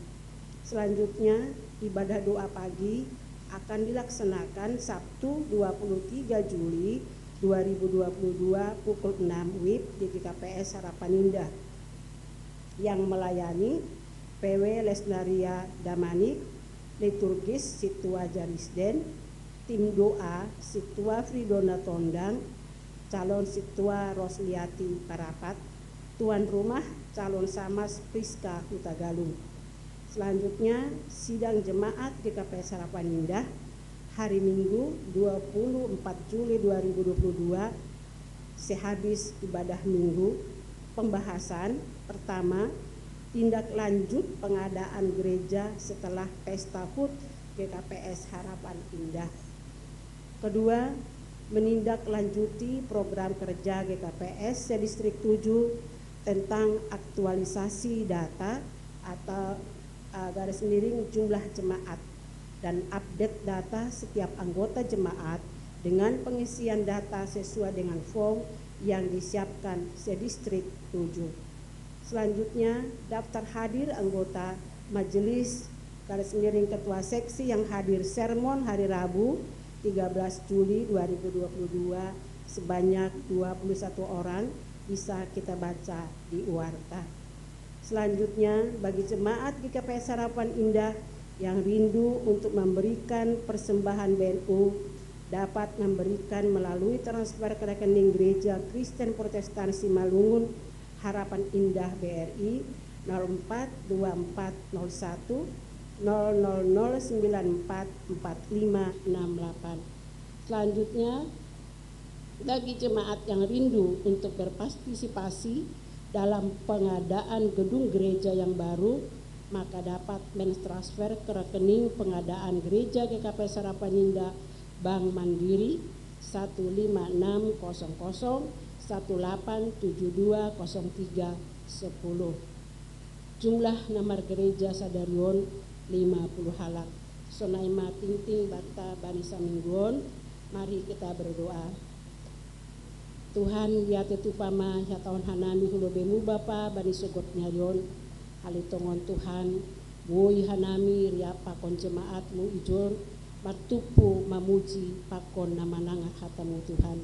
Selanjutnya ibadah doa pagi akan dilaksanakan Sabtu dua puluh tiga Juli dua ribu dua puluh dua pukul enam W I B di G K P S Harapan Indah. Yang melayani P W Lesnaria Damanik, liturgis Situa Jarisden, tim doa Situa Fridona Tondang, calon Situa Rosliati Parapat, tuan rumah calon Samas Priska Hutagalung. Selanjutnya sidang jemaat G K P S Harapan Indah hari Minggu dua puluh empat Juli dua ribu dua puluh dua sehabis ibadah Minggu. Pembahasan pertama, tindak lanjut pengadaan gereja setelah pesta HUT G K P S Harapan Indah. Kedua, menindaklanjuti program kerja G K P S se-Distrik tujuh tentang aktualisasi data atau, eh, garis miring jumlah jemaat dan update data setiap anggota jemaat dengan pengisian data sesuai dengan form yang disiapkan se-Distrik tujuh. Selanjutnya, daftar hadir anggota majelis garis miring ketua seksi yang hadir sermon hari Rabu tiga belas Juli dua ribu dua puluh dua sebanyak dua puluh satu orang, bisa kita baca di warta. Selanjutnya, bagi jemaat G K P S Harapan Indah yang rindu untuk memberikan persembahan B N U, dapat memberikan melalui transfer ke rekening Gereja Kristen Protestan Simalungun Harapan Indah B R I nol empat dua empat nol satu nol nol nol sembilan empat empat lima enam delapan. Selanjutnya, bagi jemaat yang rindu untuk berpartisipasi dalam pengadaan gedung gereja yang baru, maka dapat mentransfer ke rekening pengadaan gereja G K P Sarapaninda, Bank Mandiri, satu lima enam kosong kosong satu delapan tujuh dua kosong tiga sepuluh. Jumlah namar gereja sadarion lima puluh halak. Sonai ma tingting banta bani samingguon, mari kita berdoa. Tuhan, ia tetupa ma ia taon hanami hu lobemu Bapa bani sogot ni arion. Halitongon Tuhan, boi hanami riap pakon jemaatmu ijon, martumpu mamuji pakon na manangar hatamu Tuhan.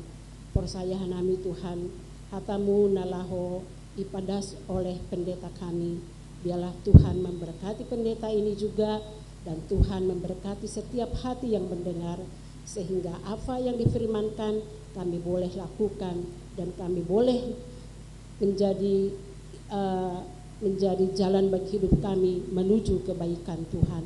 Porsaya hanami Tuhan, hatamu na laho ipadas oleh pendeta kami. Biarlah Tuhan memberkati pendeta ini juga, dan Tuhan memberkati setiap hati yang mendengar, sehingga apa yang difirmankan kami boleh lakukan dan kami boleh menjadi uh, menjadi jalan bagi hidup kami menuju kebaikan Tuhan.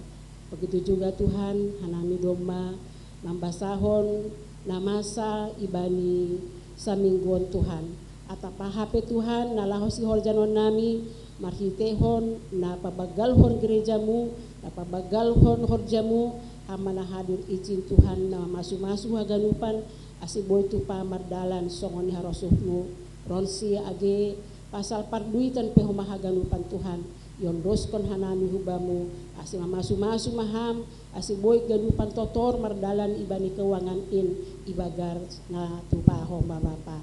Begitu juga Tuhan, hanami domma mambasahon na masa ibani samingguon Tuhan. Atap hape Tuhan, na laho sihorjanon nami, marhitehon na pabagalhon gerejamu, na pabagalhon horjamu, hama na hadir ijin Tuhan na mamasu-masu haganupan, asi boi tupa mardalan songon ni harosuhmu. Ronsi age pasal parduitan pe homa haganupan Tuhan, iondoskon hanami hubamu, asi mamasu-masu maham, asi boi ganupan totor mardalan ibani keuangan in ibagas na tupa homa Bapa.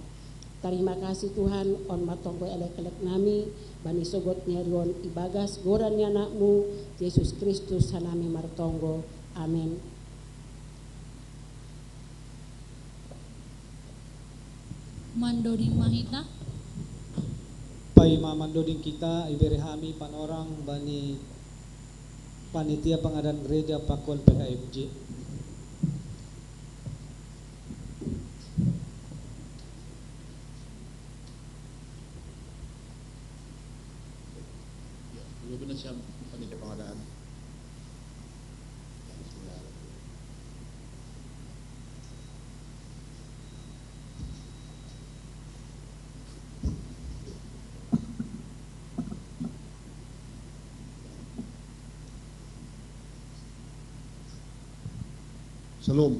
Tarima kasih Tuhan, on ma tonggo elek-elek nami, bani sogot ni arion ibagas goran ni anakmu, Yesus Kristus hanami martonggo. Amen. Mandoding ma hita. Paima mandoding kita, ibere hami panorang bani panitia pengadaan gereja pakon P H M J. Shalom.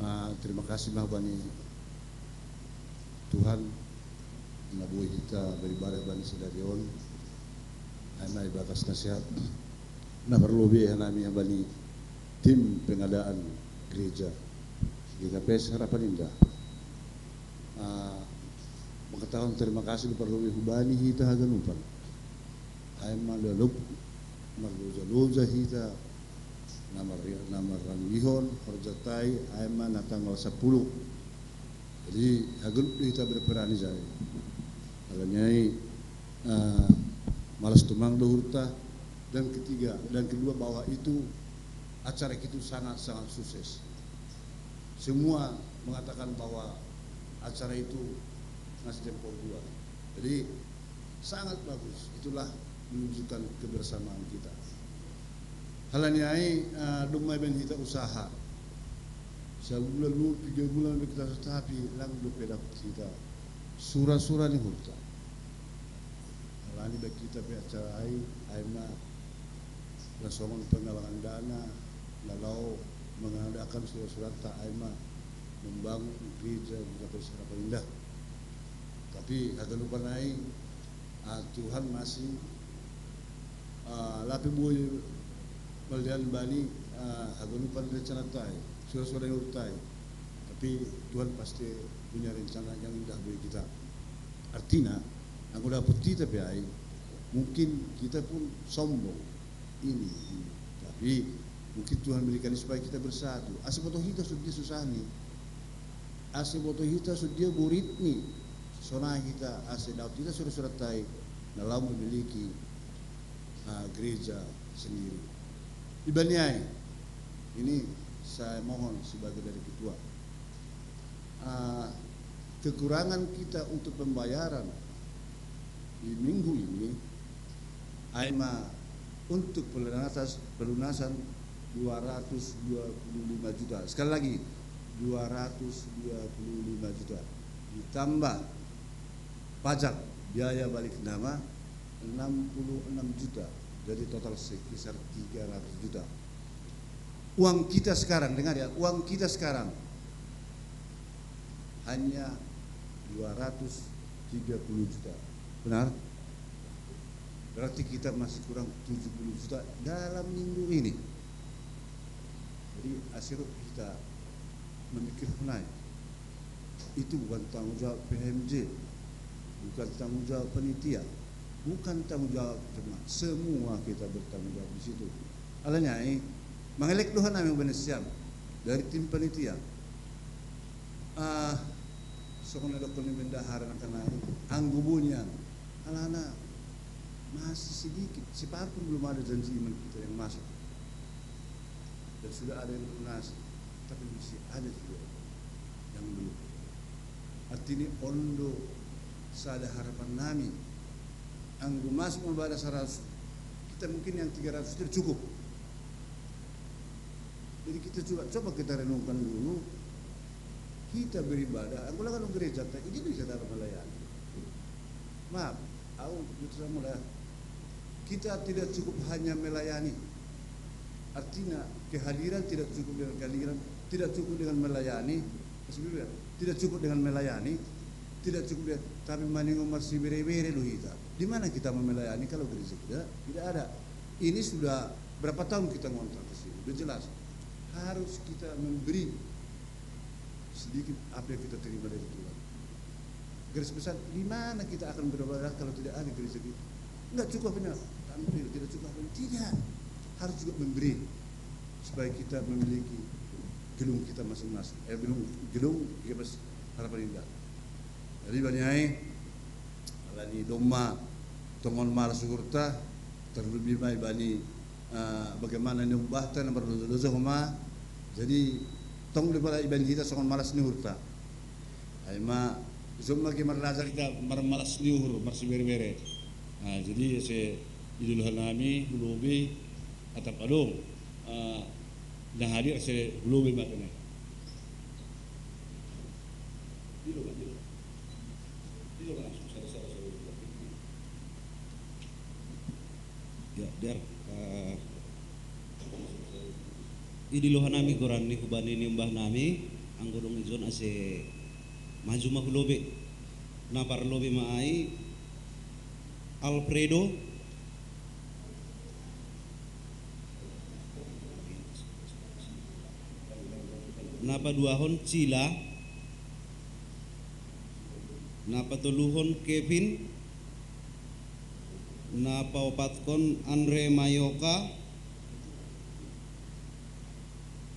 Uh, terima kasih ma bani Tuhan na boi hita beribadah bani sadari on. Ai ma ibagas nasihat na parlobei hanami bani tim pengadaan gereja G K P S Harapan Indah. Uh, mangkatahon terima kasih na parlobei hubani hita haganupan. Ai ma leluk marloja-loja hita na marranggihon horjanta i, ai ma na tanggal sapuluh. Jadi haganup do hita berperan ijai. Alani ai uh, malas tumang do uhurta. Dan ketiga, dan kedua, bahwa itu acara itu sangat-sangat sukses. Semua mengatakan bahwa acara itu ngasih jempol dua. Jadi sangat bagus. Itulah menunjukkan kebersamaan kita. Alani ai uh, domma ibaen hita usaha. Sabulan lu tiga bulan kita, tetapi lang dope dapot hita sura-sura ni uhurta. Alani baen hita pe acara ai, ai ma na songon penggalangan dana na laho mengadakan sura-suranta, ai ma membangun gereja di Desa Harapan Indah. Tapi haganupan ai uh, Tuhan masih uh, lape boi malean bani uh, haganupan rencananta i, sura-sura ni uhurta i. Tapi Tuhan pasti punya rencana yang indah bagi kita. Artina, anggo dapot hita pe ai, mungkin kita pun sombong ini, ini. Tapi mungkin Tuhan berikan supaya kita bersatu. Asa boto hita sude susahni. Asa boto hita sude boritni. Sonai hita asa dapot hita sura-suranta i na laho memiliki uh, gereja sendiri. Ibani ai, ini saya mohon sebagai dari ketua. Uh, kekurangan kita untuk pembayaran di minggu ini Aima untuk pelunasan, pelunasan dua ratus dua puluh lima juta. Sekali lagi, dua ratus dua puluh lima juta. Ditambah pajak biaya balik nama enam puluh enam juta. Jadi total sekitar tiga ratus juta. Uang kita sekarang, dengar ya, uang kita sekarang hanya dua ratus tiga puluh juta. Benar? Berarti kita masih kurang tujuh puluh juta dalam minggu ini. Jadi, asiro kita memikirkan naik. Itu bukan tanggung jawab P H M J, bukan tanggung jawab panitia, bukan tanggung jawab jemaat. Semua kita bertanggung jawab di situ. Alanya, eh, mangelek doha nami Benesiam dari tim panitia. Ah, sokona dokon ni bendahara na kanai, anggo bonian, alana masih sedikit, separuh pun belum ada janji iman kita yang masuk. Dan sudah ada yang lunasi, tapi masih ada juga yang belum. Artinya ondo sada harapan nami. Anggo masuk ma bada saratus, kita mungkin yang tiga ratus tidak cukup. Jadi kita coba, coba kita renungkan dulu. Kita beribadah, anggo laga gereja, ini bisa dapat melayani. Maaf, aku putus sama lah. Kita tidak cukup hanya melayani. Artinya, kehadiran tidak cukup dengan kehadiran, tidak cukup dengan melayani. Maksudnya, tidak cukup dengan melayani, tidak cukup dengan, tapi maningo marsibere-bere do hita. Di mana kita mau melayani kalau gereja tidak, tidak ada? Ini sudah berapa tahun kita ngontrak di sini? Sudah jelas. Harus kita memberi sedikit apa yang kita terima dari Tuhan. Garis besar, di mana kita akan beribadah kalau tidak ada gereja kita? Enggak cukup hanya tampil, tidak cukup hanya, tidak. Harus juga memberi supaya kita memiliki gedung kita masing-masing. Eh, gedung, gedung G P S Harapan Indah. Jadi bani ai, alani domma tongon malas uhurta, terlebih mai bani, eh, bagaimana ni umbahta na mardosa-dosa homa. Jadi tong do pala ibani hita songon malas ni uhurta. Ai ma, ison ma ke marlajar hita marmalas ni uhur, marsibere-bere. Nah, jadi ase idul hanami, hulobi, atap adong, eh, na hadir ase hulobi ma kene. Dilo ma, dilo. Dilo ma langsung sada-sada. Ya, der. Eh, Idi loha nami goran ni hubani ni umbah nami, anggo dung ijon ase maju ma hulobi. Na parlobi ma ai Alfredo, na paduahon Cila, na patoluhon Kevin, na paopatkon Andre Mayoka,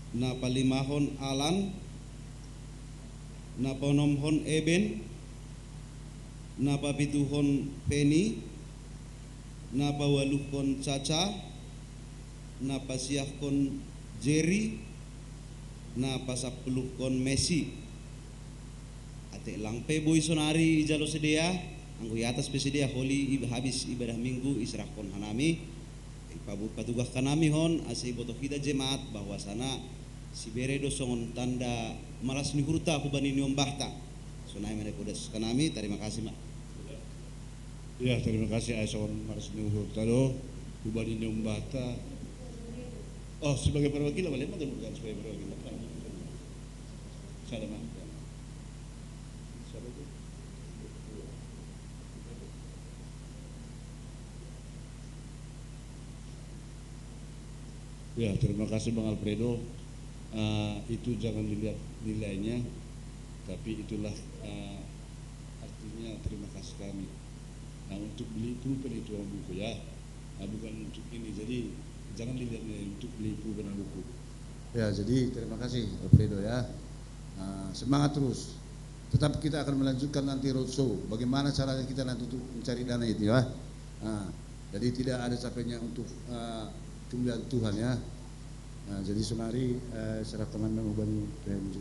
na palimahon Alan, na paonomhon Eben, na papituhon Feni, na paualuhkon Caca, na pasiahkon Jerry, na pasampuluhkon Messi. Ate lang pe boi sonari ijalo sidea, anggo i atas pe sidea holi ib-, habis ibadah Minggu iserahkon hanami, ipabu-, patugahkan nami hon ase iboto hita jemaat bahwasana sibere do songon tanda malas ni uhurta hubani ni ombahta. Sonai ma na ipodaskan nami, tarima kasih ma. Ya, terima kasih ai songon malas ni uhurta do hubani ni ombahta. Oh, sebagai perwakilan, boleh makan bukan sebagai perwakilan. Salah ma. Ya, terima kasih Bang Alfredo. Eh, itu jangan dilihat nilainya, tapi itulah, eh, artinya terima kasih kami. Nah, untuk beli pulpen itu, Bang Buku, ya. Nah, bukan untuk ini, jadi jangan dilihat nilai, untuk beli pulpen, Bang Buku. Ya, jadi terima kasih Alfredo, ya. Nah, semangat terus. Tetap kita akan melanjutkan nanti roadshow. Bagaimana caranya kita nanti untuk mencari dana itu, ya. Nah, jadi tidak ada capeknya untuk, eh, kemuliaan Tuhan, ya. Nah, jadi sonari, eh, serahkan nami hubani P M J.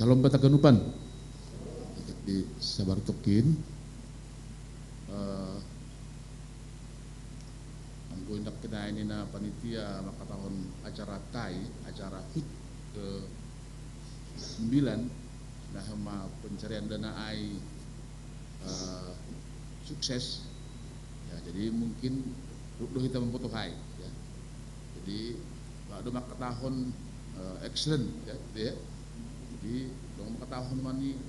Talompat aganupan. Jadi sabar tokin. Eh, anggo indak kinaini na panitia makatahon acara tai, acara hut ke sembilan, nah ma pencarian dana ai eh, sukses. Ya, jadi mungkin ruk do hita mamboto hai, ya. Jadi, ba do makatahon eh, excellent, ya, gitu ya. Jadi, dong makatahon mani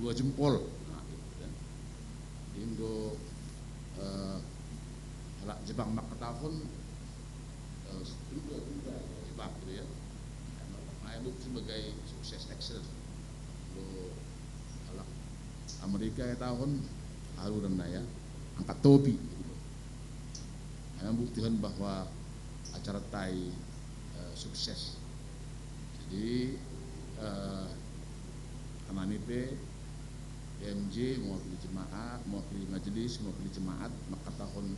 dua jempol. Nah, gitu, ya. Jadi, anggo eh, halak Jepang makatahon eh, dua, dua, Jepang gitu ya. Nah, itu sebagai sukses, excellent. Lo halak Amerika ya tahun haluran ya, angkat topi gitu. Nah, membuktikan bahwa acara tai eh, sukses. Jadi eh, anami pe P M J, mewakili jemaat, mewakili majelis, mewakili jemaat, makatahon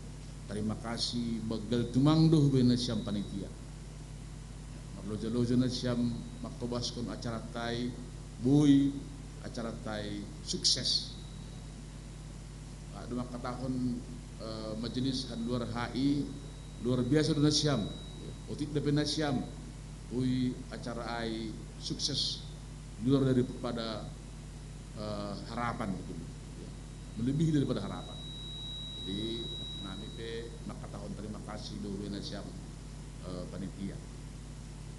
terima kasih begal tumang do hubani nasiam panitia. Marloja-loja nasiam mangkobaskon acara tai, boi acara tai sukses. Ba do makatahon eh, majelis han luar H I, luar biasa do nasiam. Otik dope nasiam, boi acara ai sukses, luar daripada eh, harapan gitu. Ya. Melebihi daripada harapan. Jadi, nami pe makatahon terima kasih do hubani nasiam eh, panitia.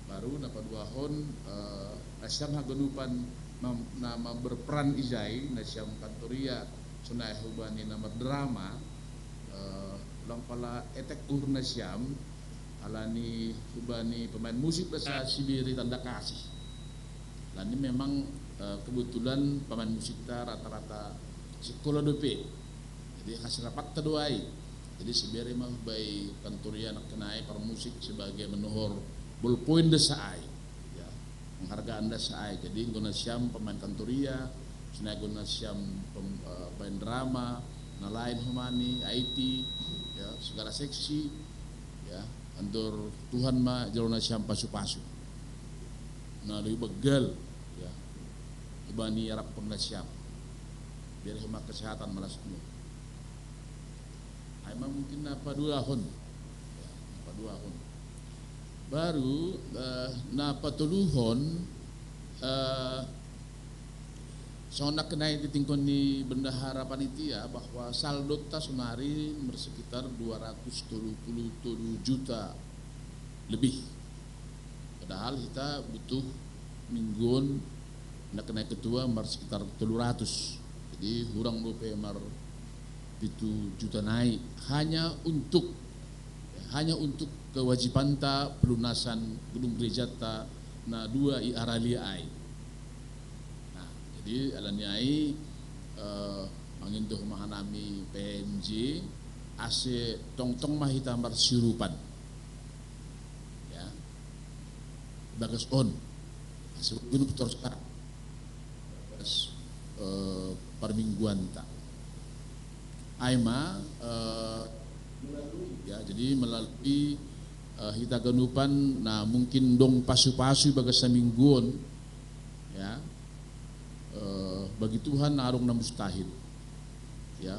Baru na paduahon eh, nasiam haganupan mam- na ma berperan ijai, nasiam kantoria, sonai hubani na mardrama, eh, ulang pala etek uhur nasiam, alani hubani pemain musik do sa Sibiri Tanda Kasih. Alani memang eh, kebetulan pemain musikta rata-rata sikola dope. Jadi hasil rapatta do ai. Jadi Sibiri ma hubai kantoria nakkin ai parmusik sebagai manohor ballpoint do sa ai. Ya, penghargaan do sa ai. Jadi anggo nasiam pemain kantoria, sonai anggo nasiam pem- eh, pemain drama, na lain homa ni I T, ya, segala seksi, ya, andor Tuhan ma jalo nasiam pasu-pasu. Na lebih begal, ya, hubani arap pengasiam. Bere homa kesehatan malas mo. Ai ma mungkin na paduahon. Ya, na paduahon. Baru eh, na patoluhon eh, songon nakkin ai titingkon ni bendahara panitia bahwa saldota sonari marsekitar dua ratus tolu puluh tolu juta lebih. Padahal hita butuh mingguon nakkin ai ketua marsekitar tolu ratus. Jadi hurang dope mar pitu juta nai hanya untuk hanya untuk kewajibanta pelunasan gedung gerejata na dua i Aralia ai. Nah, jadi alani ai eh, mangindo homa hanami P M J ase tongtong ma hita marsiurupan. Ya. Bagas on. Ase gunung terus bagas eh, parmingguanta. Ai ma eh, ya, jadi melalui eh, hita ganupan, nah, mungkin dong pasu-pasu bagas samingguon, ya. Eh, bagi Tuhan adong na mustahil. Ya,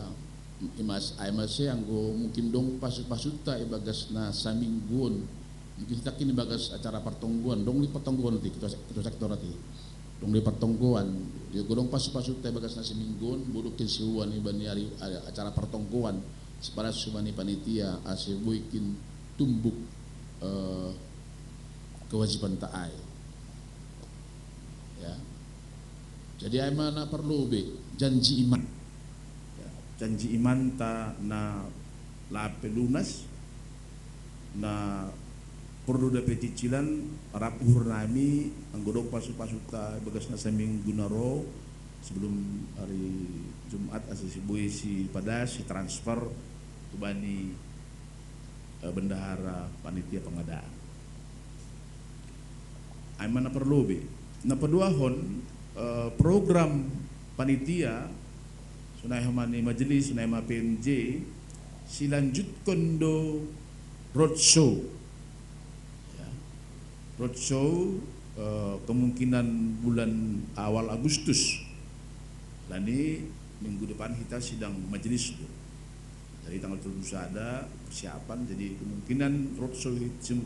imas ai mase anggo mungkin dong pasu-pasuta ibagas na samingguon. Mungkin hita kini bagas acara partonggoan, dong di partonggoan ti, ketua, ketua sektor ti. Dong di partonggoan, di godong pasu-pasuta ibagas na samingguon, bodokin siuan ibani ari acara partonggoan, sipalas hubani panitia ase boikin tumbuk eh, kewajibanta ai. Ya. Jadi ai ma na parlu be janji iman. Ya, janji imanta na lape lunas, na porlu dope cicilan rap uhur nami anggo dong pasu-pasuta bagas na saminggu na ro sebelum hari Jumat asa sibui si padas si transfer hubani eh, bendahara panitia pengadaan. Ai ma na parlu be. Na paduahon eh, program panitia sonai homa ni majelis sonai ma P M J silanjutkon do roadshow. Ya. Roadshow eh, kemungkinan bulan awal Agustus. Lani minggu depan kita sidang majelis tu. Jadi tanggal tujuh sada persiapan, jadi kemungkinan roadshow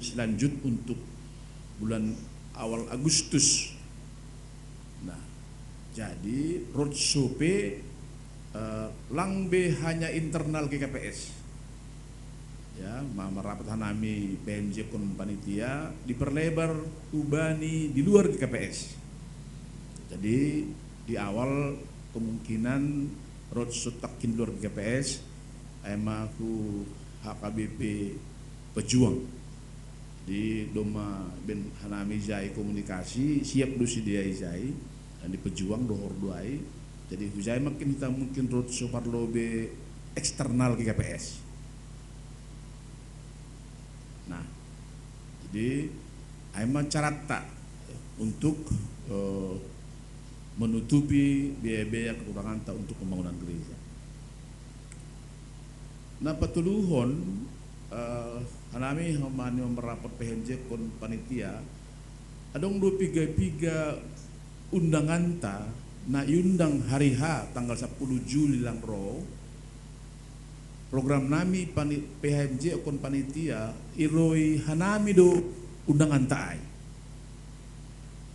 selanjut untuk bulan awal Agustus. Nah, jadi roadshow pe, eh, lang be hanya internal G K P S. Ya, ma-, marapat hanami P H M J kon panitia diperlebar hubani di luar G K P S. Jadi di awal kemungkinan roadshow takkina di luar G K P S, ai ma hu H K B P Pejuang. Jadi domma ben hanami jai komunikasi, siap do sidea jai, dan di Pejuang dohor do ai. Jadi hujai makin hita mungkin roadshow parlobe eksternal G K P S. Nah, jadi ai ma caratta untuk, eh, menutupi biaya-biaya kekuranganta untuk pembangunan gereja. Nah, patoluhon, eh, hanami homa ni marapat P H M J kon panitia, adong do piga-piga undanganta na iundang hari H tanggal sepuluh Juli lang ro. Program nami pani-, P H M J kon panitia, iroi hanami do undanganta ai.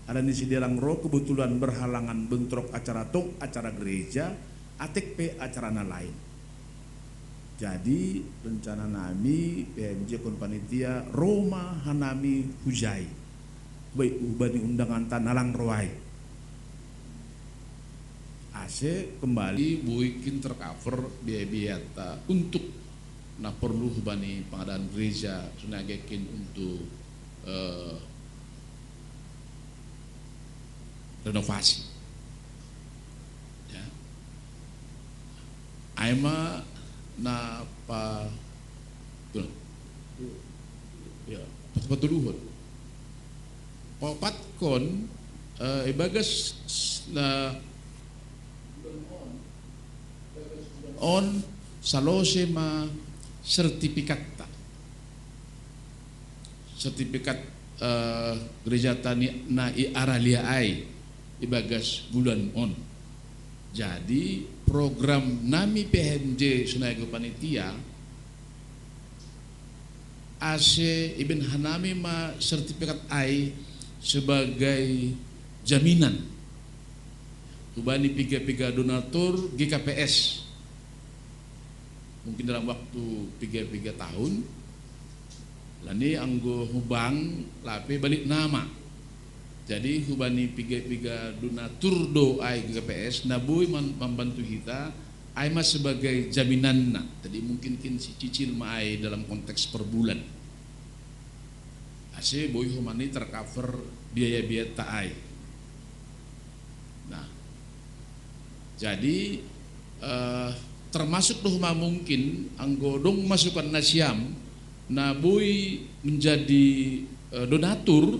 Alani sidea lang ro kebetulan berhalangan bentrok acara tong acara gereja, atik pe acara na lain. Jadi rencana nami P H M J kon panitia ro ma hanami hujai. Baik, hubani undanganta na lang ro ai. Ase kembali boi kin tercover biaya-biayata untuk na perlu hubani pengadaan gereja, sonai age kin untuk, eh, renovasi. Ya. Ai ma na pa-, ya, pat-, patoluhon. Paopatkon, eh, ibagas na on salose ma sertifikatta. Sertifikat, eh, gerejata ni na iaralia ai ibagas bulan on. Jadi program nami P H M J sonai age panitia ase ibaen hanami ma sertifikat ai sebagai jaminan hubani piga-piga donatur G K P S. Mungkin dalam waktu piga-piga tahun, lani anggo hubang lape balik nama. Jadi hubani piga-piga donatur do ai G K P S na boi man-, mambantu hita, ai ma sebagai jaminanna. Jadi mungkin kin sicicil ma ai dalam konteks per bulan. Ase boi homa ni tercover biaya-biayata ai. Nah, jadi, eh, termasuk do homa mungkin anggo dong masukan nasiam na boi menjadi, eh, donatur,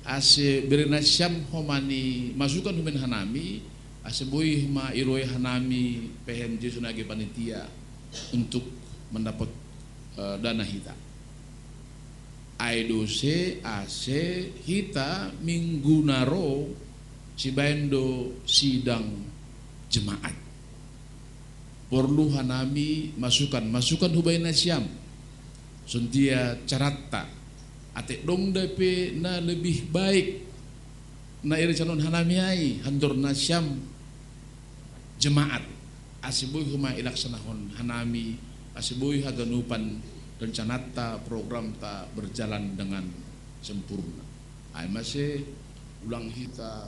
ase bere nasiam homa ni masukan hubani hanami, ase boi homa iroi hanami P H M J sonai age panitia untuk mendapat, eh, dana hita. Ai do use ase hita minggu na ro sibaen do sidang jemaat. Porlu hanami masukan, masukan hubani nasiam. Songon dia caratta, atik dong dope na lebih baik na irencanahon hanami ai, handor nasiam jemaat, ase boi homa ilaksanahon hanami, ase boi haganupan rencanata, programta berjalan dengan sempurna. Ai ma ase ulang hita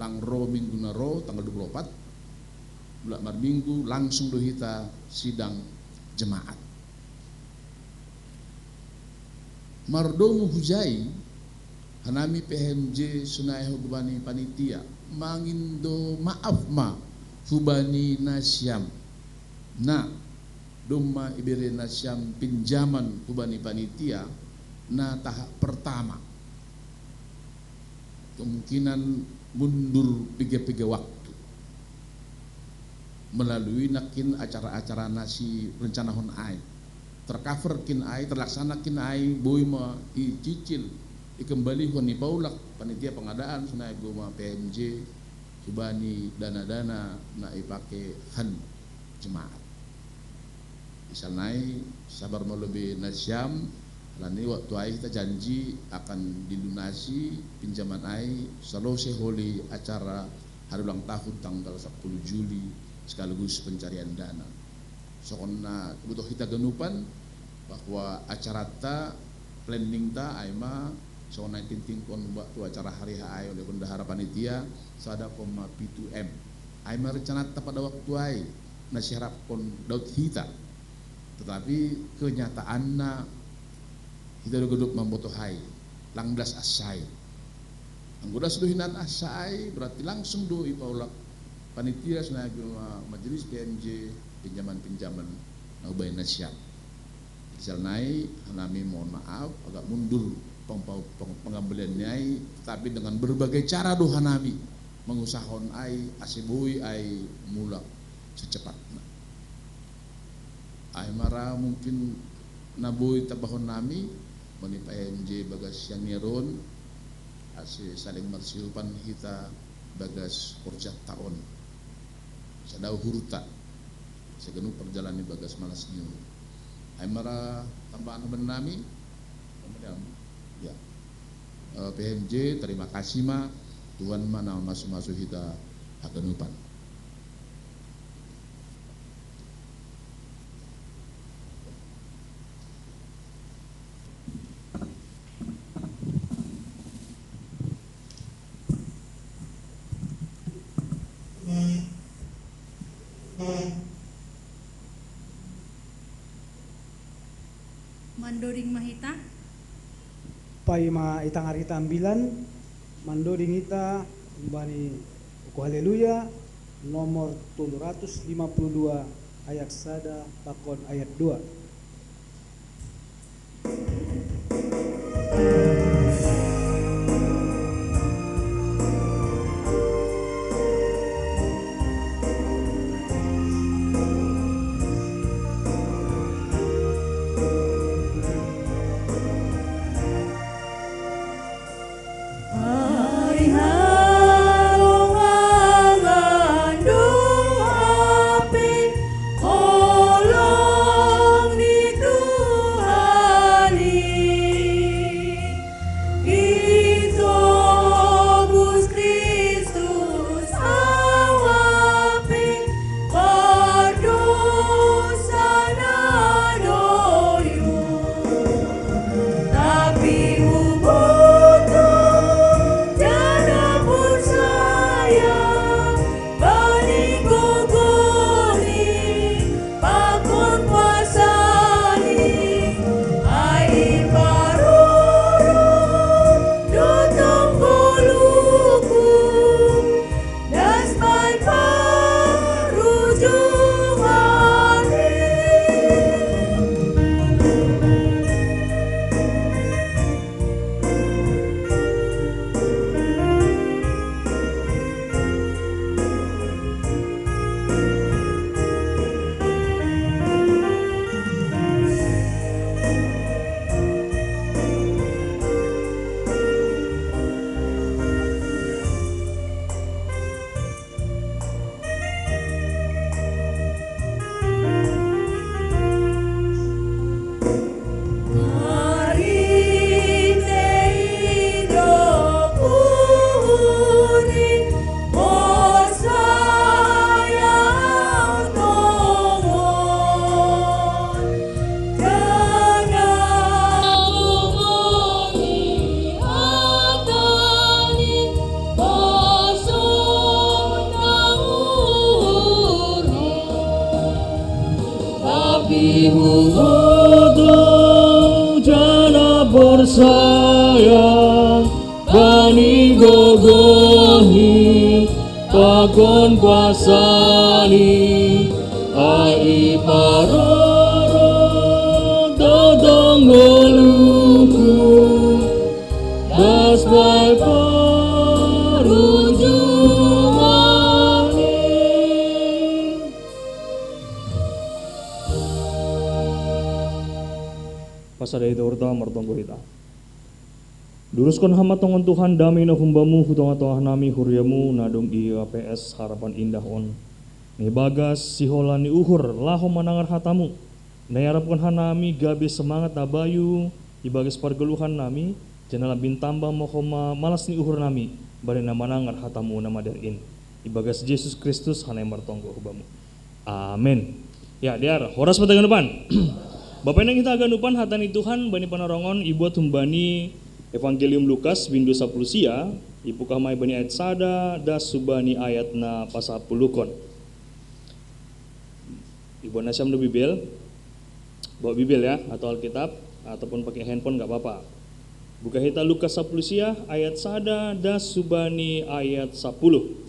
lang ro minggu na ro tanggal dua puluh opat, mulak marminggu langsung do hita sidang jemaat. Mardomu hujai, hanami P H M J sonai hubani panitia, mangindo maaf ma hubani nasiam na domma ibere nasiam pinjaman hubani panitia na tahap pertama. Kemungkinan mundur piga-piga waktu melalui nangkin acara-acara na sirencanahon ai. Tercover kin ai, terlaksana kin ai, boi ma icicil Ikembalikan ni paulak panitia pengadaan sonai goma P M J, hubani dana-dana na ipake han jemaat. Misalnai sabar malobi nasiam, alani waktu ai hita janji akan dilunasi pinjaman ai salose holi acara hari ulang tahun tanggal sepuluh Juli sekaligus pencarian dana. Songon na iboto hita ganupan bahwa acarata, planningta ai ma songon na itingtingkon waktu acara hari ha ai oleh bendahara panitia sada koma pitu M. Ai ma rencanata pada waktu ai na siharapkon daud hita. Tetapi kenyataanna hita do godop mamboto hai, lang das asa ai. Anggo das do hinan asa ai, berarti langsung do ipaulak panitia sonai goma majelis P M J pinjaman-pinjaman na hubaen nasiam. Misalnai hanami mohon maaf agak mundur peng-, peng-, pengembalian ni ai, tapi dengan berbagai cara do hanami mangusahon ai ase boi ai mulak secepatna. Ai ma ra mungkin na boi tambahon nami, mani P M J bagas sian ni ari on, ase saling marsiupan hita bagas horjanta on. Sada uhurta, ase ganup marjalan di bagas malas ni uhur. Ai ma ra tambahan hubannami, kemudian, ya. Eh, P M J, terima kasih ma, Tuhan ma na mamasu-masu hita haganupan. Mandoding ma hita. Paima itangar hita ambilan, mandoding hita humbani buku Haleluya nomor tolu ratus lima puluh dua, ayat sada pakon ayat dua. Tapi huboto jala porsaya bani gogohi pakon kuasani, ai paroro do tong ngoluku. Tapi huboto jala porsaya bani gogohi pakon kuasani, ai paroro do tong ngoluku. Das bae parujungan. Pasada hita uhurta, martonggo hita. Duruskan hama tongan Tuhan dame na humbamu hu tonga-tonga nami huriamu na dong i P S Harapan Indah on. Nai bagas sihola ni uhur laho manangar hatamu. Nai arapkan hanami gabe semangat na bayu ibagas pargoluhan nami, janah lambin tamba ma homa malas ni uhur nami bani na manangar hatamu na madear in. Ibagas Jesus Kristus hanami martonggo hubamu. Amen. Ya, dear, horas ma hita haganupan. Bapa inang hita haganupan, hata ni Tuhan bani panarongon ibuat humbani Evangelium Lukas bindu sapuluh sia, ipukah mai bani ayat sada das hubani ayat na pasapuluhkon. Ibuat nasiam do Bibel, bawa Bibel ya, atau Alkitab, ataupun pakai handphone nggak apa-apa. Buka hita Lukas sapuluh sia ayat sada das hubani ayat sapuluh.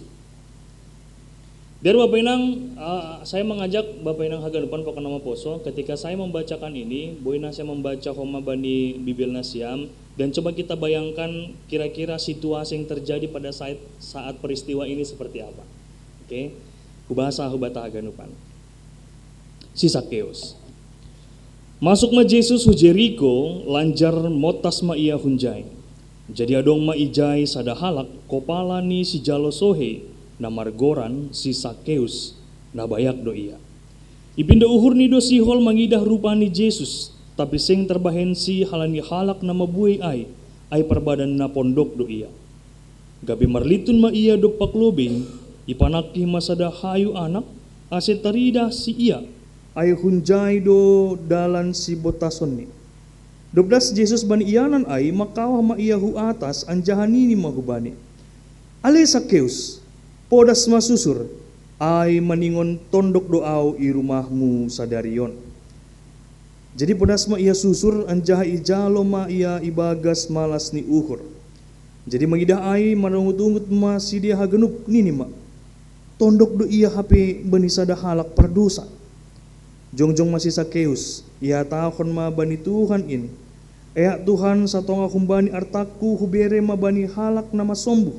Dear Bapa inang, uh, saya mengajak Bapa inang haganupan pakon na maposo, ketika saya membacakan ini, boi nasiam membaca homa bani Bibel nasiam, dan coba kita bayangkan kira-kira situasi yang terjadi pada saat, saat peristiwa ini seperti apa. Oke, hubasa hubata haganupan. Si Sakeus. Masuk ma Jesus hu Jeriko, lanjar motas ma ia hunjai. Jadi adong ma ijai sada halak, kopala ni sijalo sohe, na margoran si Sakeus, na bayak do ia. Ipindo uhurni do sihol mangidah rupa ni Jesus, tapi seng tarbahensi halani halak na mabuei ai, ai parbadan na pondok do ia. Gabe marlitun ma ia dompak lobei, ipanangkih ma sada hayu anak, ase taridah si ia, ai hunjai do dalan sibontasonni. Dob das Jesus bani ianan ai, mangkawah ma ia hu atas anjaha nini ma hubani, "Ale Sakeus, podas ma susur, ai maningon tondok do ahu i rumahmu sadari on." Jadi podas ma ia susur, anjaha ijalo ma ia ibagas malas ni uhur. Jadi mangidah ai, manungut-ungut ma sidea haganup, nini ma, "Tondok do ia hape bani sada halak pardosa." Jongjong ma si Sakeus, ihatahon ma bani Tuhan in, "Eak Tuhan, satonga humbani artangku hubere ma bani halak na masombuh,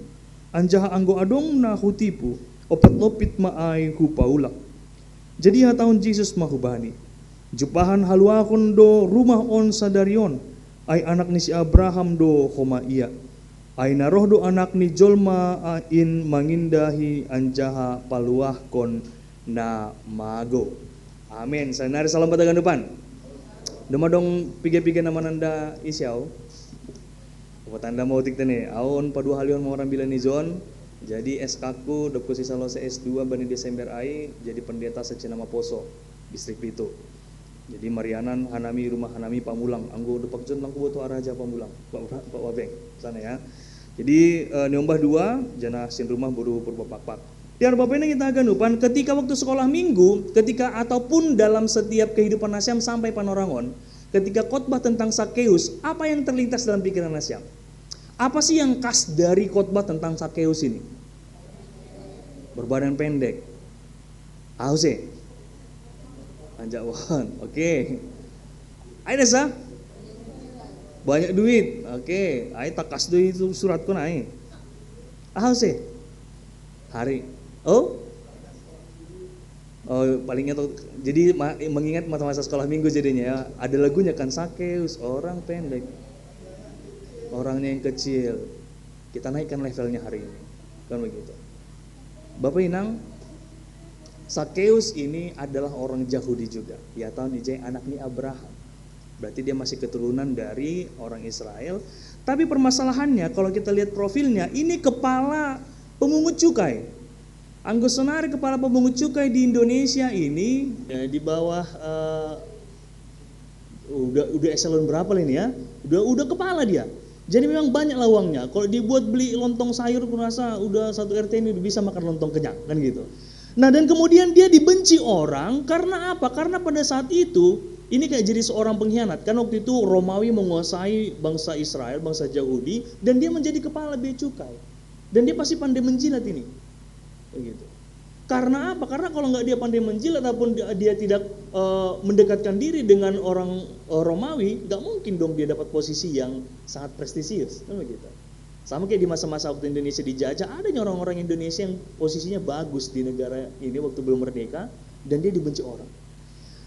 anjaha anggo adong na hutipu, ompat lopit ma ai hupaulak." Jadi ihatahon Jesus ma hubani, "Jumpahan haluahon do rumah on sadari on, ai anak ni si Abraham do homa ia. Ai na roh do Anak ni jolma in mangindahi anjaha paluahkon na magou." Amen. Saonari salam hubata haganupan. Doma adong piga-piga na mananda isi ahu. Patanda ma otik tene, ahu on paduahalihon ma rambilan ni John. Jadi S K-ku dob husi salosai S dua bani Desember ai, jadi pendeta secara maposo, Distrik Pitu. Jadi marianan hanami, rumah hanami Pamulang, anggo dompak John lang huboto ara ja Pamulang, Pak, Pak Wabeng, sana ya. Jadi eh, niombah dua, janah sin rumah boru Purba Pakpak. Dear Bapa inang hita haganupan, ketika waktu sekolah minggu, ketika ataupun dalam setiap kehidupan nasiam sampai panarongon, ketika khotbah tentang Sakeus, apa yang terlintas dalam pikiran nasiam? Apa sih yang khas dari khotbah tentang Sakeus ini? Berbadan pendek. Ahu se. Anjak pohon. Oke. Ai dasa? Banyak duit. Oke. Ai takas do itu suratku nai. Ahu se. Hari. Oh? Oh, paling ingat, jadi ma- mengingat masa-masa sekolah minggu jadinya ya. Ada lagunya kan, Sakeus, orang pendek, orangnya yang kecil. Kita naikkan levelnya hari ini. Kan begitu. Bapak Inang, Sakeus ini adalah orang Yahudi juga. Ya, tahun ijai anak ni Abraham. Berarti dia masih keturunan dari orang Israel. Tapi permasalahannya, kalau kita lihat profilnya, ini kepala pemungut cukai. Anggo saonari kepala pemungut cukai di Indonesia ini, ya, di bawah eh, udah udah eselon berapa lah ini ya? Udah udah kepala dia. Jadi memang banyak lah uangnya. Kalau dibuat beli lontong sayur, kurasa udah satu R T ini udah bisa makan lontong kenyang, kan gitu. Nah, dan kemudian dia dibenci orang karena apa? Karena pada saat itu ini kayak jadi seorang pengkhianat. Kan waktu itu Romawi menguasai bangsa Israel, bangsa Yahudi, dan dia menjadi kepala bea cukai. Dan dia pasti pandai menjilat ini. Begitu. Karena apa? Karena kalau nggak dia pandai menjilat ataupun dia, dia tidak eh, mendekatkan diri dengan orang eh, Romawi, nggak mungkin dong dia dapat posisi yang sangat prestisius, kan begitu. Sama kayak di masa-masa waktu Indonesia dijajah, ada orang-orang Indonesia yang posisinya bagus di negara ini waktu belum merdeka, dan dia dibenci orang.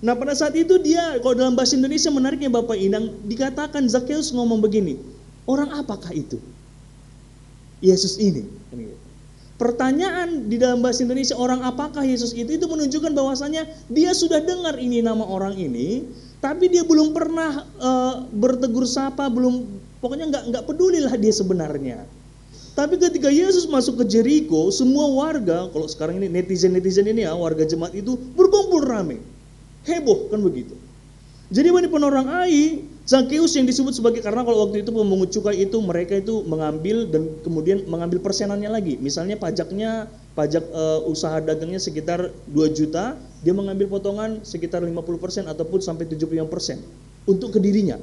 Nah, pada saat itu dia, kalau dalam bahasa Indonesia menariknya Bapak Inang, dikatakan Zakeus ngomong begini, Orang apakah itu Yesus ini? Pertanyaan di dalam bahasa Indonesia, "Orang apakah Yesus itu?" itu menunjukkan bahwasanya dia sudah dengar ini nama orang ini, tapi dia belum pernah uh, bertegur sapa, belum, pokoknya nggak nggak pedulilah dia sebenarnya. Tapi ketika Yesus masuk ke Jeriko, semua warga, kalau sekarang ini netizen-netizen ini ya, warga jemaat itu berkumpul rame, heboh kan begitu. Jadi bani penorang ai, Zakeus yang disebut sebagai, karena kalau waktu itu pemungut cukai itu, mereka itu mengambil dan kemudian mengambil persenannya lagi. Misalnya pajaknya, pajak uh, usaha dagangnya sekitar dua juta, dia mengambil potongan sekitar lima puluh persen ataupun sampai tujuh puluh lima persen untuk kedirinya.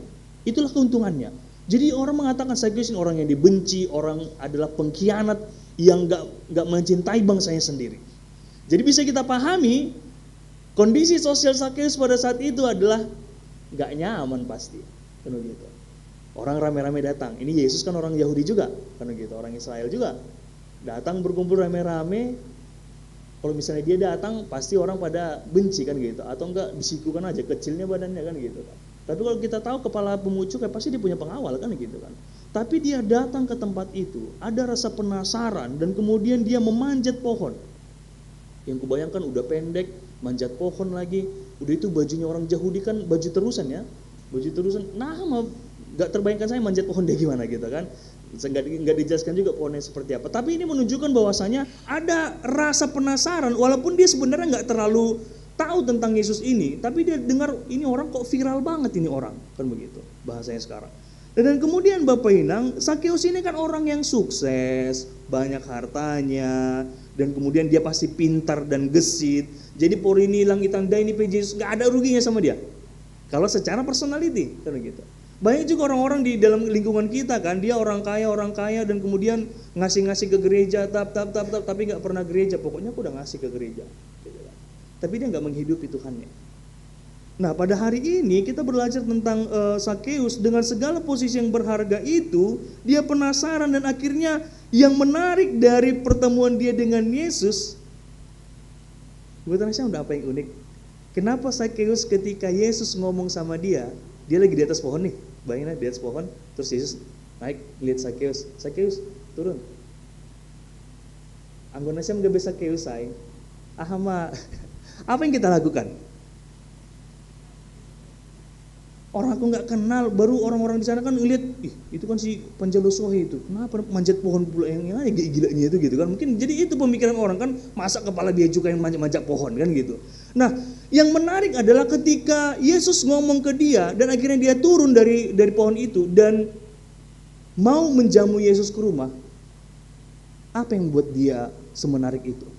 Itulah keuntungannya. Jadi orang mengatakan Zakeus ini orang yang dibenci, orang adalah pengkhianat yang nggak nggak mencintai bangsanya sendiri. Jadi bisa kita pahami kondisi sosial Zakeus pada saat itu adalah nggak nyaman pasti, kan begitu. Orang rame-rame datang. Ini Yesus kan orang Yahudi juga, kan begitu, orang Israel juga. Datang berkumpul rame-rame. Kalau misalnya dia datang, pasti orang pada benci kan gitu, atau enggak disikukan aja kecilnya badannya kan gitu kan. Tapi kalau kita tahu kepala pemungut cukai pasti dia punya pengawal kan gitu kan. Tapi dia datang ke tempat itu, ada rasa penasaran dan kemudian dia memanjat pohon. Yang kubayangkan udah pendek, manjat pohon lagi. Udah itu bajunya orang Yahudi kan baju terusan ya, baju terusan. Nah, nggak terbayangkan saya manjat pohon dia gimana gitu kan. Nggak dijelaskan juga pohonnya seperti apa. Tapi ini menunjukkan bahwasanya ada rasa penasaran, walaupun dia sebenarnya nggak terlalu tahu tentang Yesus ini, tapi dia dengar ini orang kok viral banget ini orang, kan begitu bahasanya sekarang. Dan kemudian Bapak Inang, Sakeus ini kan orang yang sukses, banyak hartanya, dan kemudian dia pasti pintar dan gesit. Jadi porini langit tanda ini P J Yesus nggak ada ruginya sama dia. Kalau secara personality kan gitu. Banyak juga orang-orang di dalam lingkungan kita kan, dia orang kaya, orang kaya dan kemudian ngasih-ngasih ke gereja, tap tap tap tap, tapi nggak pernah gereja. Pokoknya aku udah ngasih ke gereja. Gitu kan. Tapi dia nggak menghidupi Tuhannya. Nah, pada hari ini kita belajar tentang uh, Sakeus. Dengan segala posisi yang berharga itu, dia penasaran dan akhirnya yang menarik dari pertemuan dia dengan Yesus, buat saya udah apa yang unik. Kenapa Sakeus ketika Yesus ngomong sama dia, dia lagi di atas pohon nih, bayangin di atas pohon, terus Yesus naik, lihat Sakeus, Sakeus turun. Anggona saya nggak bisa Sakeus, saya, ahama, apa yang kita lakukan? Orang aku nggak kenal, baru orang-orang di sana kan ngeliat, ih, itu kan si Panjalo Sohe itu, kenapa manjat pohon pula, yang, yang aja gilanya itu gitu kan. Mungkin jadi itu pemikiran orang kan, masa kepala bea cukai yang manjat-manjat pohon kan gitu. Nah, yang menarik adalah ketika Yesus ngomong ke dia dan akhirnya dia turun dari dari pohon itu dan mau menjamu Yesus ke rumah, apa yang buat dia semenarik itu?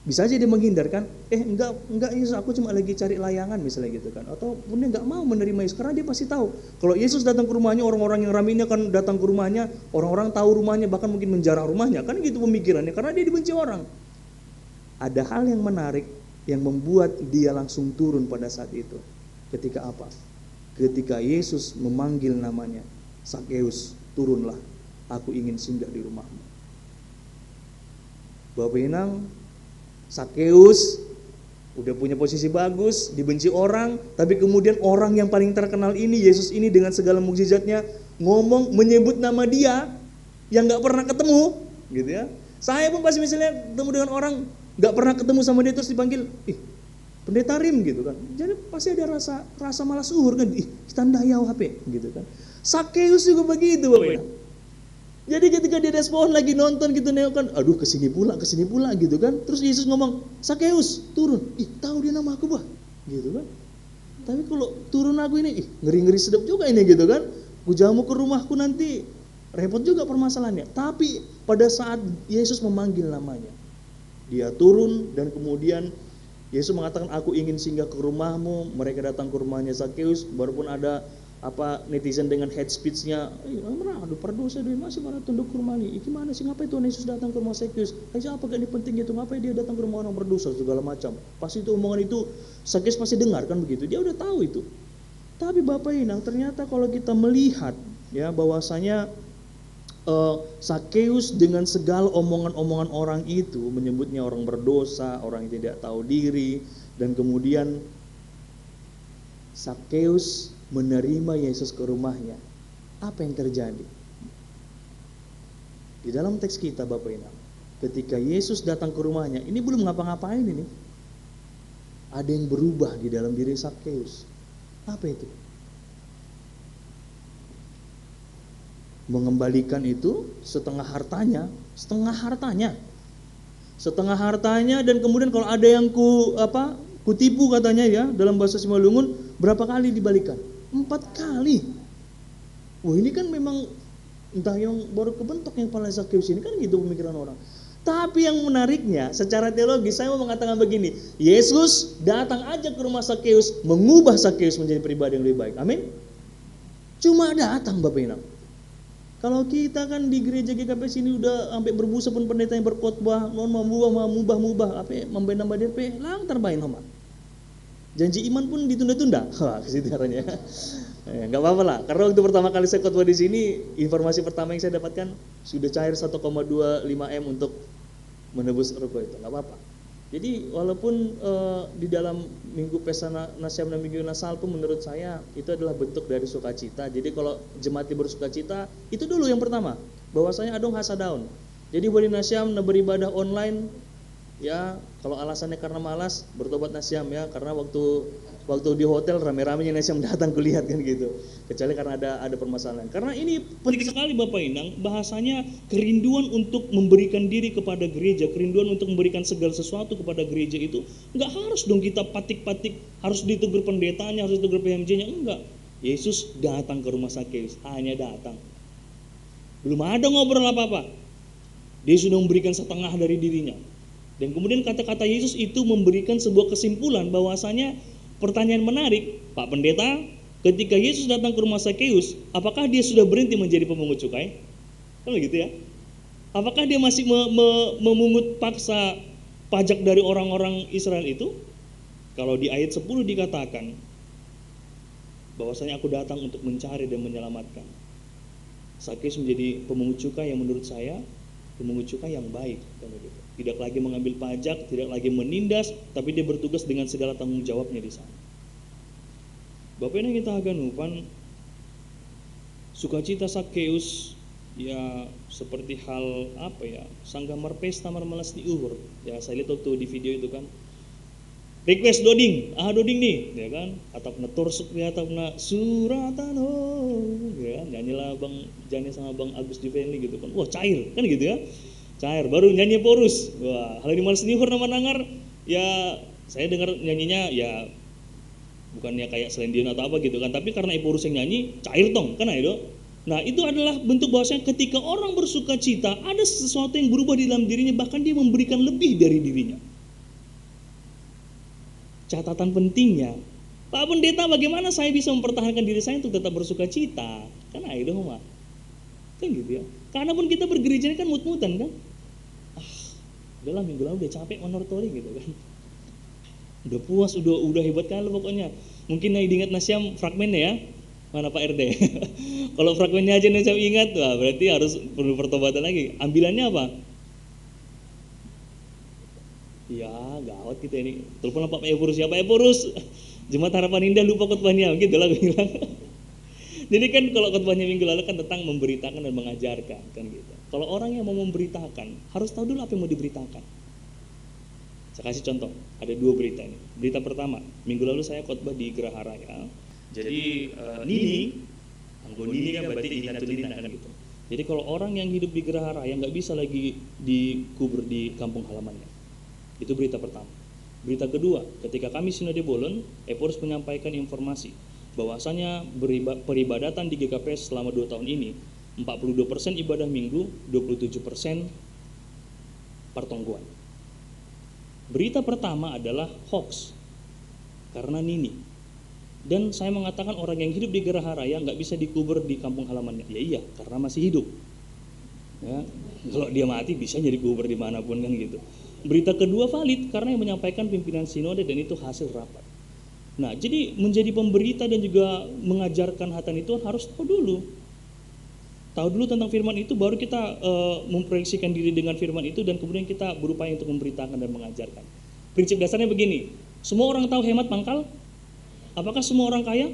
Bisa aja dia menghindarkan, eh, enggak, enggak Yesus, aku cuma lagi cari layangan misalnya gitu kan. Atau pun dia nggak mau menerima Yesus karena dia pasti tahu kalau Yesus datang ke rumahnya, orang-orang yang ramai ini akan datang ke rumahnya, orang-orang tahu rumahnya, bahkan mungkin menjarah rumahnya, kan gitu pemikirannya karena dia dibenci orang. Ada hal yang menarik yang membuat dia langsung turun pada saat itu. Ketika apa? Ketika Yesus memanggil namanya, Sakeus, turunlah, aku ingin singgah di rumahmu. Bapak Inang, Sakeus udah punya posisi bagus, dibenci orang, tapi kemudian orang yang paling terkenal ini, Yesus ini dengan segala mukjizatnya, ngomong, menyebut nama dia yang nggak pernah ketemu, gitu ya. Saya pun pasti misalnya ketemu dengan orang nggak pernah ketemu sama dia terus dipanggil, ih, Pendeta Rim gitu kan. Jadi pasti ada rasa rasa malas uhur kan, ih, standar ya H P gitu kan. Sakeus juga begitu, Bapak. Jadi ketika dia di atas pohon lagi nonton gitu, nengok kan, aduh, kesini pula, kesini pula gitu kan. Terus Yesus ngomong, Sakeus, turun. Ih, tahu dia nama aku, bah, gitu kan. Tapi kalau turun aku ini, ih, ngeri-ngeri sedap juga ini gitu kan. Ku jamu ke rumahku nanti, repot juga permasalahannya. Tapi pada saat Yesus memanggil namanya, dia turun dan kemudian Yesus mengatakan, aku ingin singgah ke rumahmu. Mereka datang ke rumahnya Sakeus, baru pun ada apa netizen dengan head speech-nya, eh, merah, aduh, perdosa deh, masih mana tunduk ke rumah nih, gimana sih, ngapain Tuhan Yesus datang ke rumah Sakeus? Ayo, apa gak ini penting itu, ngapain dia datang ke rumah orang berdosa, segala macam. Pasti itu omongan itu Sakeus pasti dengar kan begitu, dia udah tahu itu. Tapi Bapak Inang, ternyata kalau kita melihat ya bahwasanya uh, Sakeus dengan segala omongan-omongan orang itu, menyebutnya orang berdosa, orang yang tidak tahu diri, dan kemudian Sakeus menerima Yesus ke rumahnya. Apa yang terjadi? Di dalam teks kita, Bapak Ibu, ketika Yesus datang ke rumahnya, ini belum ngapa-ngapain ini. Ada yang berubah di dalam diri Sakeus. Apa itu? Mengembalikan itu setengah hartanya, setengah hartanya. Setengah hartanya, dan kemudian kalau ada yang ku apa, kutipu katanya ya, dalam bahasa Simalungun, berapa kali dibalikan? Empat kali. Wah, ini kan memang entah yang baru kebentuk yang kepala Sakeus ini, kan gitu pemikiran orang. Tapi yang menariknya, secara teologis saya mau mengatakan begini, Yesus datang aja ke rumah Sakeus, mengubah Sakeus menjadi pribadi yang lebih baik. Amin. Cuma datang, Bapak Ibu. Kalau kita kan di gereja G K P S ini udah sampai berbusa pun pendeta yang berkhotbah, non mengubah, mengubah, mengubah, apa ya, mambah-nambah dia, pe, lang terbaik, Oma. Janji iman pun ditunda-tunda. Wah, ke situ arahnya. Ya, nggak apa-apa lah. Karena waktu pertama kali saya khotbah di sini, informasi pertama yang saya dapatkan, sudah cair satu koma dua lima M untuk menebus ruko itu. Nggak apa-apa. Jadi walaupun eh, di dalam minggu Pesta Na- Nasyam dan minggu Nasal pun, menurut saya itu adalah bentuk dari sukacita. Jadi kalau jemaat bersukacita, itu dulu yang pertama. Bahwasanya adong hasa daun. Jadi boleh Nasyam, nah, beribadah online, ya, kalau alasannya karena malas, bertobat Nasyam ya, karena waktu waktu di hotel rame-ramenya Nasyam datang kulihat kan gitu. Kecuali karena ada ada permasalahan. Karena ini penting sekali, Bapak Inang, bahasanya kerinduan untuk memberikan diri kepada gereja, kerinduan untuk memberikan segala sesuatu kepada gereja itu nggak harus dong kita patik-patik, harus ditegur pendetanya, harus ditegur P M J-nya, enggak. Yesus datang ke rumah Sakeus, hanya datang. Belum ada ngobrol apa-apa. Dia sudah memberikan setengah dari dirinya. Dan kemudian kata-kata Yesus itu memberikan sebuah kesimpulan bahwasanya, pertanyaan menarik, Pak Pendeta, ketika Yesus datang ke rumah Sakeus, apakah dia sudah berhenti menjadi pemungut cukai? Kan begitu ya. Apakah dia masih me- me- memungut paksa pajak dari orang-orang Israel itu? Kalau di ayat sepuluh dikatakan bahwasanya, "Aku datang untuk mencari dan menyelamatkan." Sakeus menjadi pemungut cukai yang, menurut saya, pemungut cukai yang baik, kan begitu. Tidak lagi mengambil pajak, tidak lagi menindas, tapi dia bertugas dengan segala tanggung jawabnya di sana. Bapak Ibu yang kita haganupan, sukacita Sakeus ya seperti hal apa ya, sanggah marpesta marmalas ni uhur. Ya, saya lihat waktu di video itu kan, request doding, ah, doding nih, ya kan, atau kena torsuk ya, atau kena suratan, oh, ya kan, nyanyilah Bang Jani sama Bang Agus Juveni gitu kan, wah, cair kan gitu ya, cair. Baru nyanyi porus, wah, kalau di malas ni uhur nama nangar, ya, saya dengar nyanyinya ya bukannya kayak selendion atau apa gitu kan, tapi karena iporus yang nyanyi, cair tong kan itu. Nah, itu adalah bentuk bahwasanya ketika orang bersukacita, ada sesuatu yang berubah di dalam dirinya, bahkan dia memberikan lebih dari dirinya. Catatan pentingnya, Pak Pendeta, bagaimana saya bisa mempertahankan diri saya untuk tetap bersukacita? Kan ayo dong, Mak. Kan gitu ya. Karena pun kita bergereja ini kan mut-mutan kan. Ah, udahlah, minggu lalu udah capek, honor tori gitu kan. Udah puas, udah udah hebat kali pokoknya. Mungkin yang diingat Nasyam fragmennya ya. Mana Pak R T? Kalau fragmennya aja Nasyam ingat, wah, berarti harus perlu pertobatan lagi. Ambilannya apa? Ya, gawat kita ini. Telepon Pak Epurus, ya Pak Epurus. Jemaat Harapan Indah lupa khotbahnya, gitu lah gue bilang. Jadi kan kalau khotbahnya minggu lalu kan tentang memberitakan dan mengajarkan, kan gitu. Kalau orang yang mau memberitakan, harus tahu dulu apa yang mau diberitakan. Saya kasih contoh, ada dua berita ini. Berita pertama, minggu lalu saya khotbah di Geraha Raya. Jadi eh, Nini, anggo Nini kan berarti Nina Tunina kan gitu. Jadi kalau orang yang hidup di Geraha Raya nggak bisa lagi dikubur di kampung halamannya. Itu berita pertama. Berita kedua, ketika kami Sinode Bolon, Epurus menyampaikan informasi bahwasanya beriba- peribadatan di G K P S selama dua tahun ini, empat puluh dua persen ibadah minggu, dua puluh tujuh persen pertonggoan. Berita pertama adalah hoax karena Nini. Dan saya mengatakan orang yang hidup di Geraha Raya nggak bisa dikubur di kampung halamannya. Ya iya, karena masih hidup. Ya, kalau dia mati bisa jadi kubur dimanapun kan gitu. Berita kedua valid karena yang menyampaikan pimpinan sinode dan itu hasil rapat. Nah, jadi menjadi pemberita dan juga mengajarkan hatan itu harus tahu dulu. Tahu dulu tentang firman itu, baru kita eh, memproyeksikan diri dengan firman itu dan kemudian kita berupaya untuk memberitakan dan mengajarkan. Prinsip dasarnya begini, semua orang tahu hemat pangkal? Apakah semua orang kaya?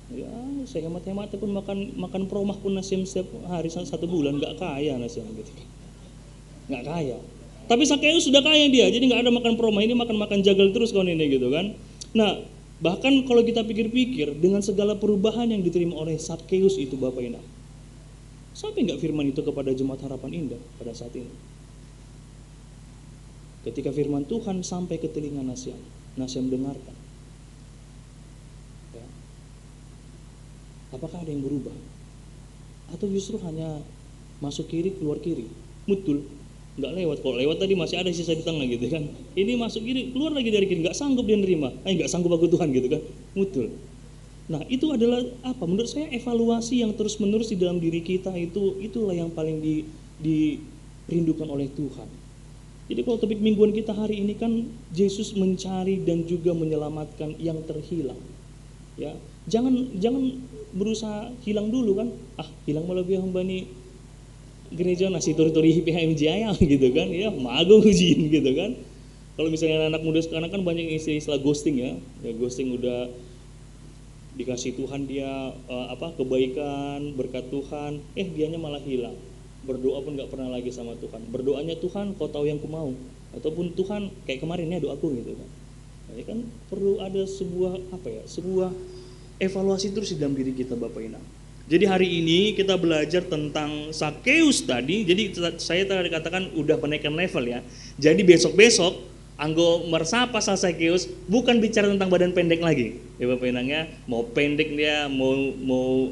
Ya, Saya hemat-hemat pun makan makan promah pun nasi setiap hari sa- satu bulan, nggak kaya nasi gitu. Nggak kaya. Tapi Sakeus sudah kaya dia, jadi nggak ada makan promah, ini makan makan jagal terus kawan ini gitu kan. Nah, bahkan kalau kita pikir-pikir, dengan segala perubahan yang diterima oleh Sakeus itu, Bapak Ibu, sampai nggak firman itu kepada jemaat Harapan Indah pada saat ini? Ketika firman Tuhan sampai ke telinga Nasiam, Nasiam dengarkan. Ya. Apakah ada yang berubah? Atau justru hanya masuk kiri, keluar kiri? Mutul. Nggak lewat. Kalau lewat tadi masih ada sisa di tengah gitu kan. Ini masuk kiri, keluar lagi dari kiri. Nggak sanggup dia nerima. Eh, nggak sanggup aku Tuhan gitu kan. Mutul. Nah, itu adalah apa? Menurut saya evaluasi yang terus-menerus di dalam diri kita itu, itulah yang paling di, dirindukan oleh Tuhan. Jadi kalau topik mingguan kita hari ini kan Yesus mencari dan juga menyelamatkan yang terhilang. Ya, jangan jangan berusaha hilang dulu kan. Ah, hilang malah biar hamba nih gereja nasi turi-turi P H M Jaya gitu kan. Ya, mago ujian gitu kan. Kalau misalnya anak muda sekarang kan banyak istilah-istilah ghosting ya. Ya, ghosting udah dikasih Tuhan dia eh, apa kebaikan, berkat Tuhan, eh dianya malah hilang. Berdoa pun nggak pernah lagi sama Tuhan. Berdoanya, "Tuhan, kau tahu yang ku mau." Ataupun, "Tuhan, kayak kemarin ya doaku," gitu kan. Nah, ini kan perlu ada sebuah apa ya, sebuah evaluasi terus di dalam diri kita, Bapak Ibu. Jadi hari ini kita belajar tentang Sakeus tadi. Jadi saya tadi katakan udah menaikkan level ya. Jadi besok-besok Anggo meresap pasal Sakeus bukan bicara tentang badan pendek lagi. Ya Bapak Inang ya, mau pendek dia, mau mau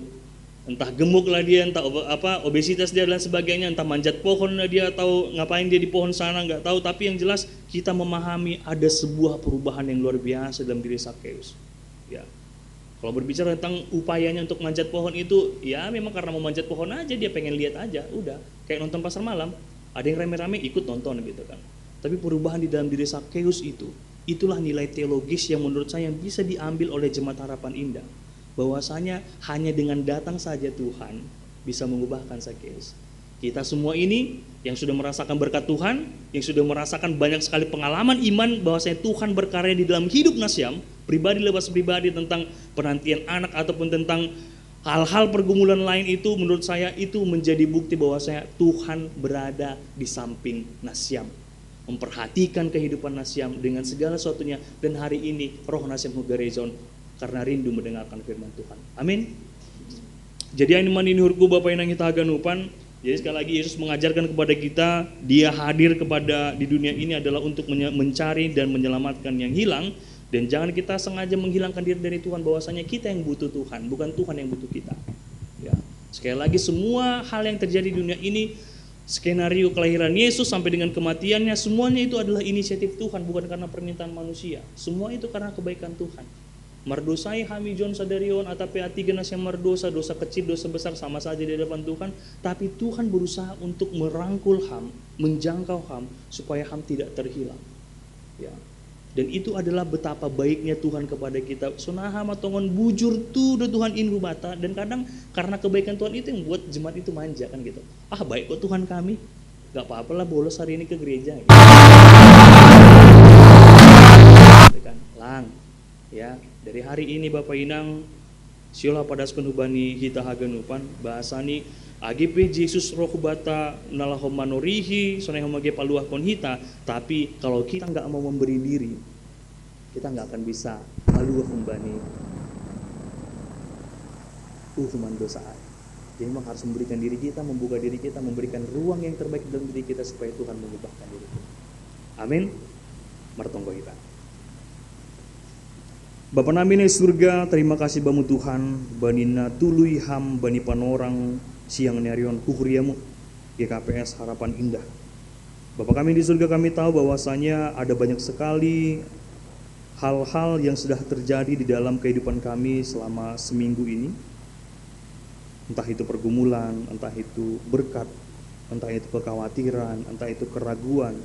entah gemuk lah dia, entah apa obesitas dia dan sebagainya, entah manjat pohon lah dia atau ngapain dia di pohon sana nggak tahu, tapi yang jelas kita memahami ada sebuah perubahan yang luar biasa dalam diri Sakeus. Ya. Kalau berbicara tentang upayanya untuk manjat pohon itu, ya memang karena mau manjat pohon aja dia pengen lihat aja, udah. Kayak nonton pasar malam, ada yang rame-rame ikut nonton gitu kan. Tapi perubahan di dalam diri Sakeus itu, itulah nilai teologis yang menurut saya yang bisa diambil oleh jemaat Harapan Indah. Bahwasanya hanya dengan datang saja Tuhan bisa mengubahkan Sakeus. Kita semua ini yang sudah merasakan berkat Tuhan, yang sudah merasakan banyak sekali pengalaman iman bahwasanya Tuhan berkarya di dalam hidup Nasiam, pribadi lepas pribadi tentang penantian anak ataupun tentang hal-hal pergumulan lain itu menurut saya itu menjadi bukti bahwasanya Tuhan berada di samping Nasiam. Memperhatikan kehidupan Nasiam dengan segala sesuatunya dan hari ini roh Nasiam hugarezon karena rindu mendengarkan firman Tuhan. Amin. Jadi ini mani hurku Bapak yang kita haganupan. Jadi sekali lagi Yesus mengajarkan kepada kita, dia hadir kepada di dunia ini adalah untuk mencari dan menyelamatkan yang hilang. Dan jangan kita sengaja menghilangkan diri dari Tuhan, bahwasanya kita yang butuh Tuhan, bukan Tuhan yang butuh kita. Ya. Sekali lagi, semua hal yang terjadi di dunia ini, skenario kelahiran Yesus sampai dengan kematiannya, semuanya itu adalah inisiatif Tuhan, bukan karena permintaan manusia. Semua itu karena kebaikan Tuhan. Mardosai hami John sadarion, atape atigenas yang mardosa, dosa kecil, dosa besar sama saja di hadapan Tuhan. Tapi Tuhan berusaha untuk merangkul ham, menjangkau ham, supaya ham tidak terhilang. Ya. Dan itu adalah betapa baiknya Tuhan kepada kita. Sonaha matongon bujur tu do Tuhan in hubata. Dan kadang karena kebaikan Tuhan itu yang buat jemaat itu manja kan gitu. Ah, baik kok Tuhan kami. Gak apa-apa lah bolos hari ini ke gereja. Gitu. Gitu kan. Lang. Ya, dari hari ini Bapak Inang siola padaskon hubani hita haganupan bahasani agi pe Jesus roh hubata nalaho manorihi sonai homa ge paluahkon hita, tapi kalau kita nggak mau memberi diri, kita nggak akan bisa paluah hubani uh human dosa. Jadi memang harus memberikan diri kita, membuka diri kita, memberikan ruang yang terbaik dalam diri kita supaya Tuhan mengubahkan diri kita. Amin. Martonggo hita. Bapa nami na i surga, tarima kasih bamu Tuhan, bani na tului ham bani panorang siang ni ari on huhuriamu, G K P S Harapan Indah. Bapa kami di surga, kami tahu bahwasanya ada banyak sekali hal-hal yang sudah terjadi di dalam kehidupan kami selama seminggu ini. Entah itu pergumulan, entah itu berkat, entah itu kekhawatiran, entah itu keraguan,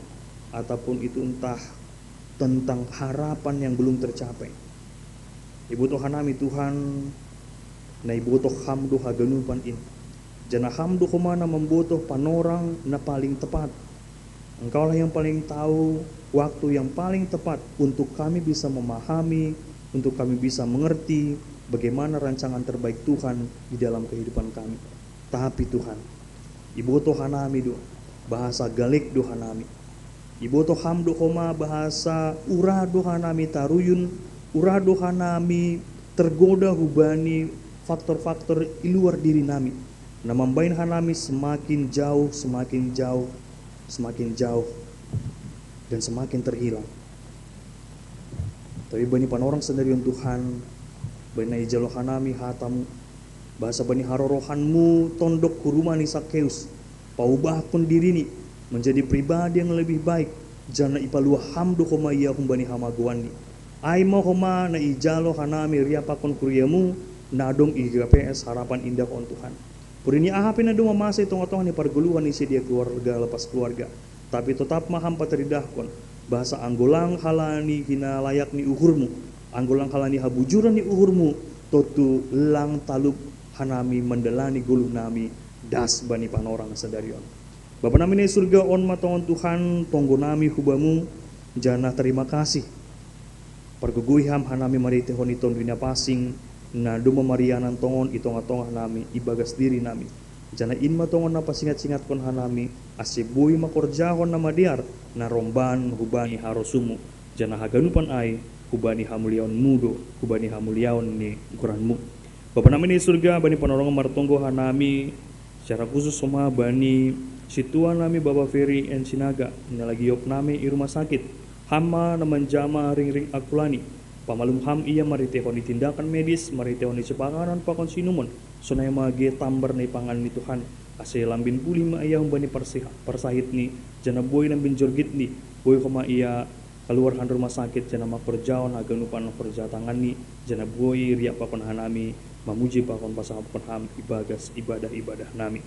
ataupun itu entah tentang harapan yang belum tercapai. Ibu Tuhan nami Tuhan, na ibotoh ham do haganupan in. Janah ham do homa na mambotoh panorang na paling tepat. Engkaulah yang paling tahu waktu yang paling tepat untuk kami bisa memahami, untuk kami bisa mengerti, bagaimana rancangan terbaik Tuhan di dalam kehidupan kami. Tapi Tuhan, iboto hanami do bahasa galek do hanami. Iboto Ham do homa bahasa ura do hanami taruyun, ura do hanami tergoda hubani faktor-faktor i luar diri nami, na mambaen hanami semakin jauh, semakin jauh, semakin jauh, dan semakin terhilang. Tapi bani panorang sandari on Tuhan, bani na ijalo hanami hatamu, bahasa bani harorohanmu tondok hu rumah ni Sakeus, paubahkon dirini menjadi pribadi yang lebih baik, janah ipaluah Ham do homa ia humbani hamagoanni. Ai ma homa na ijalo hanami riapakkon kuriamu, na dong i G K P S Harapan Indah on Tuhan. Pudi ni aha pe na dong mamasa i tongah-tongah ni pargoluhan ni sidea keluarga lepas keluarga. Tapi totap ma Ham pataridahkon, bahasa anggo lang halani hinalayak ni uhurmu, anggo lang halani habujuran ni uhurmu, tontu lang talup hanami mandalani goluh nami das bani panorang sadari on. Bapa nami na i surga, on ma tongon Tuhan tonggo nami hu Bamu, janah tarima kasih. Pargogoi Ham hanami marhiteihon ni Tonduy Napansing, na domma marianan tongon i tongah-tongah nami, ibagas diri nami. Janah in ma tongon na pasingat-singatkon hanami, ase boi mangkorjahon na madear, na romban hubani harosumu, janah haganupan ai hubani hamuliaonmu do, hubani hamuliaon ni goranmu. Bapa nami na i surga, bani panorang martonggo hanami, secara khusus homa bani sintua nami Bapa Ferry N Sinaga, na lagi iop nami i rumah sakit. Ham ma na manjama ringring akulani. Pamalum Ham ia marhiteihon ni tindakan medis, marhiteihon ni sipanganon pakon sinumon, sonai ma age tambar na ipangan ni Tuhan, ase lambin bulih ma ia humbani parsiha-, parsahitni, janah boi lambin jorgitni, boi homa ia kaluar han rumah sakit, janah mangkorjahon haganupan horja tanganni, janah boi riap pakon hanami mamuji pakon pasangapkon Ham ibagas ibadah-ibadah nami.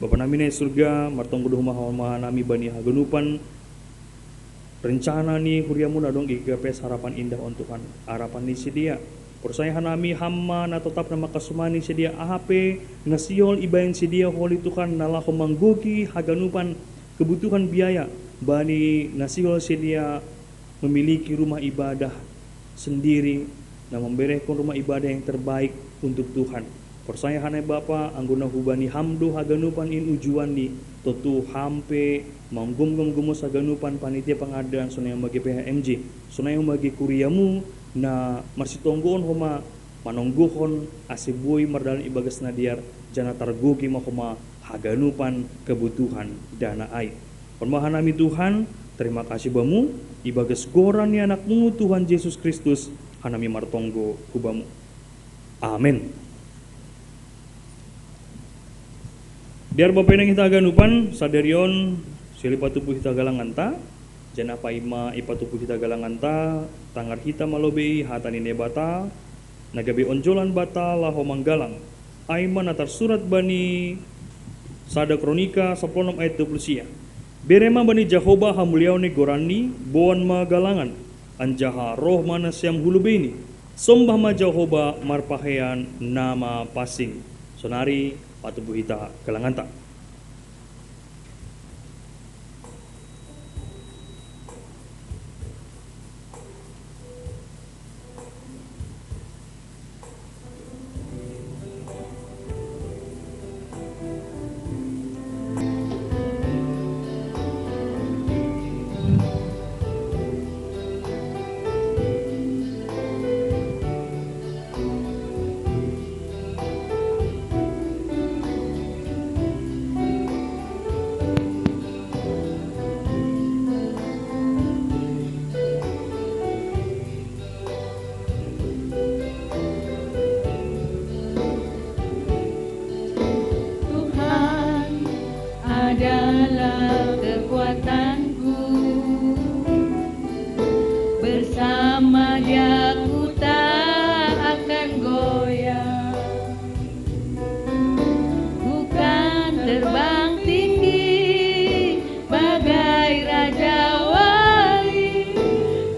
Bapa nami na i surga, martonggo do homa hanami bani haganupan rencana ni huriamu na dong i G K P S Harapan Indah on Tuhan, arapan ni sidea. Porsaya hanami Ham ma na totap na mangkasomani sidea, aha pe na sihol ibaen sidea holi Tuhan, na laho manggohi haganupan kebutuhan biaya bani na sihol sidea memiliki rumah ibadah sendiri, na mamberehkon rumah ibadah yang terbaik untuk Tuhan. Porsaya hanami Bapa, anggo na hubani Ham do haganupan in ujuanni, tontu Ham pe manggomgom gomos haganupan panitia pangadaan sonai ma G P H M J, sonai ma age kuriamu na marsitonggoon homa manonggohon ase boi mardalan ibagas na dear, janah targohi ma homa haganupan kebutuhan dana ai. On ma hanami Tuhan, tarima kasih Bamu, ibagas goran ni AnakMu Tuhan Jesus Kristus, hanami martonggo hu Bamu. Amen. Dear Bapa inang hita haganupan, sadari on sihol ipatupu hita galanganta, janah paima ipatupu hita galanganta, tangar hita ma lobei hata ni Naibata, na gabe onjolan banta laho manggalang. Ai ma na tarsurat bani sada Kronika sampulu onom ayat dua puluh sia. Bere ma bani Jahowa hamuliaon ni goranni, boan ma galangan, anjaha roh ma nasiam hu lobeini. Sombah ma Jahowa marpahean na mapansing. Sonari patupu hita galanganta. Tuhan adalah kekuatanku, bersama Dia ku tak akan goyah. Ku kan terbang tinggi bagai raja wali,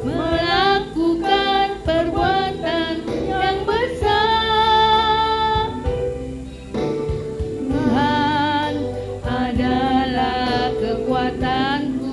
melakukan perbuatan yang besar. Tuhan adalah kekuatanku.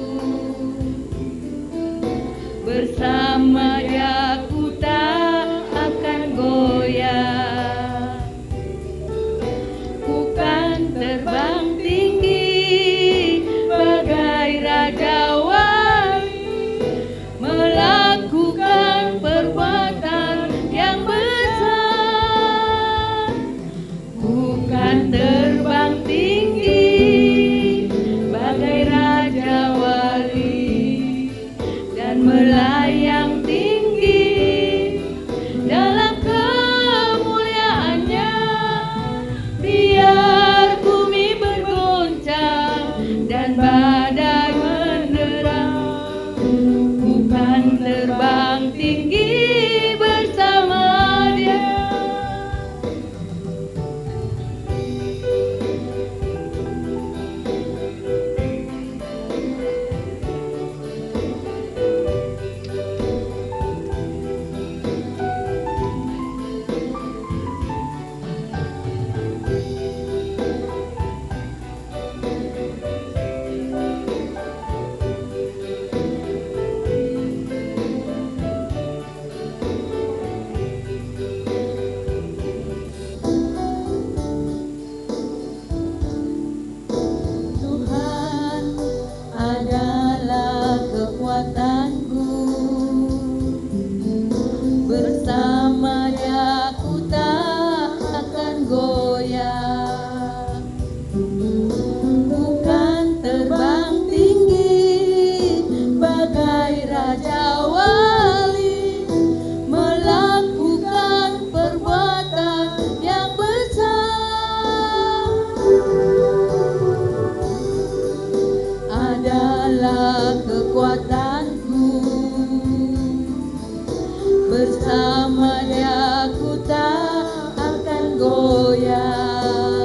goyang.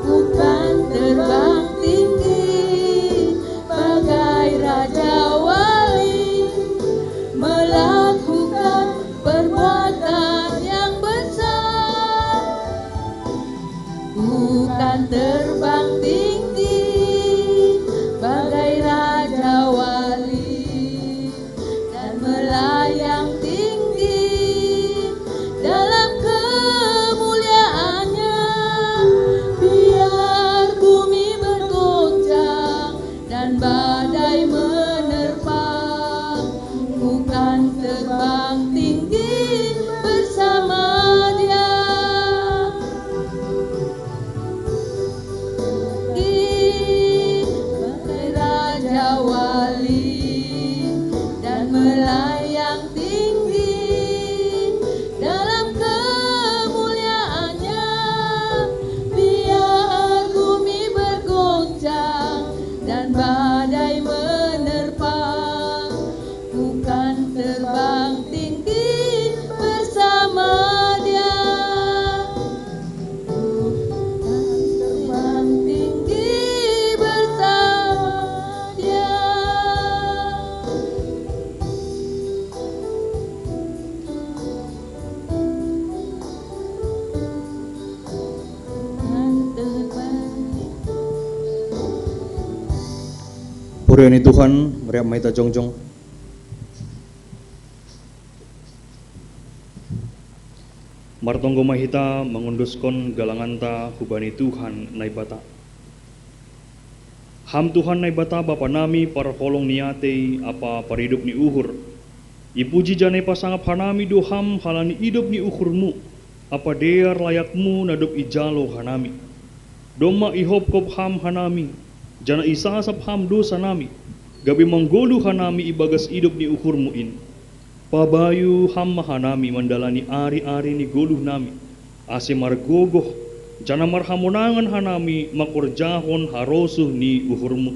Bukan terbang tinggi bagai raja wali, melakukan perbuatan yang besar. Bukan terbang tinggi bagai raja wali dan melayang tinggi dalam kemuliaannya. Biar bumi bergoncang dan badai menerpa, bukan terbang tinggi bersama Dia. Di raja wali dan melayang tinggi dalam kemuliaannya. Biar bumi bergoncang dan badai menerpa, bukan terbang tinggi bersama Dia. Bukan terbang tinggi bersama Dia. Bukan terbang. Purian ni Tuhan, meriap maita jongjong. Martonggo ma hita mangondoskon galanganta hubani Tuhan Naibata. Ham Tuhan Naibata, Bapa nami, parholong ni atei ampa paridop ni uhur. Ipuji janah ipasangap hanami do Ham halani idop ni uhurMu, ampa dear layakMu na dob ijalo hanami. Domma ihopkop Ham hanami, janah isasap Ham dosa nami, gabe manggoluh hanami ibagas idop ni uhurMu in. Pabayu Ham ma hanami mandalani ari-ari ni goluh nami, ase margogoh, janah marhamonangan hanami mangkorjahon harosuh ni uhurMu.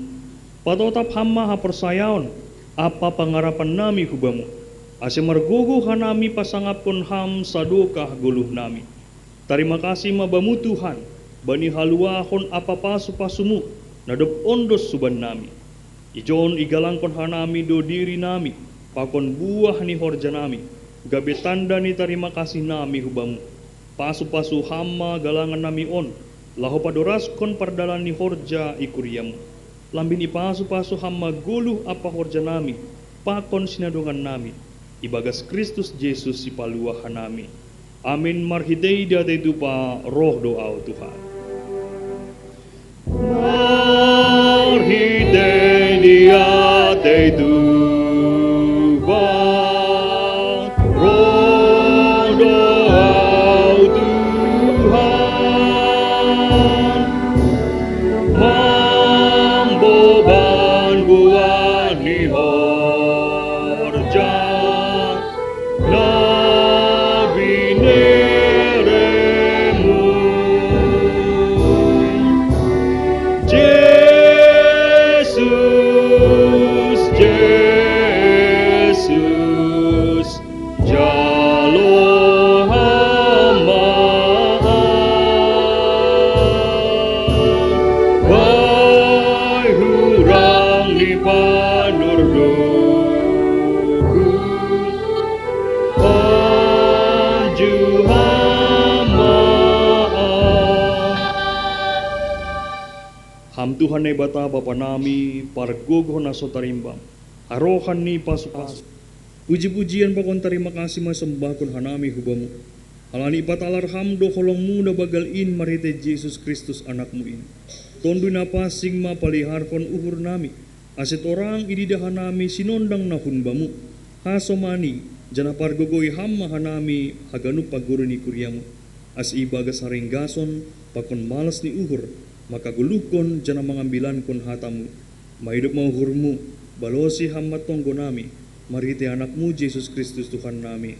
Patotap Ham ma haporsayaon ampa pangarapan nami hu Bamu, ase margogoh hanami pasangapkon Ham sadokah goluh nami. Tarima kasih ma Bamu Tuhan, bani haluahon ampa pasu-pasuMu, na dob ondos suban nami. Ijon igalangkon hanami do diri nami, pakon buah ni horja nami, gabe tanda ni tarima kasih nami hu Bamu. Pasu-pasu Ham ma galangan nami on, laho padoraskon pardalan ni horja i kuriaMu. Lambin ipasu-pasu Ham ma goluh ampa horja nami, pakon sinadongan nami, ibagas Kristus Jesus Sipaluah hanami. Amin. Marhitei diatei tupa roh do Ahu Tuhan. Marhitei diatei tupa roh do Ahu Tuhan, mamboban buah ni horja na binereMu. Jesus, Jesus, jalo Ham ma bayu hurang ni panurduhku. Pajuh Ham ma. Ham Tuhan Naibata Bapa nami, pargogoh na so tarimbang, harohan ni pasu-pasu. Puji-pujian pakon tarima kasih ma isembahkon hanami hu Bamu, halani ipatalar Ham do holongMu na banggal in marhitei Jesus Kristus AnakMu in. Tonduy Napansing ma paliharhon uhur nami, ase torang ididah hanami sinondang na hun Bamu. Hasomani, janah pargogoi Ham ma hanami haganup pagori ni kuriaMu, ase ibagas haringgason pakon malas ni uhur, mangkagoluhkon janah mangambilankon hataMu. Maidop ma uhurMu, balosi Ham ma tonggo nami, marhitei AnakMu Jesus Kristus Tuhan nami.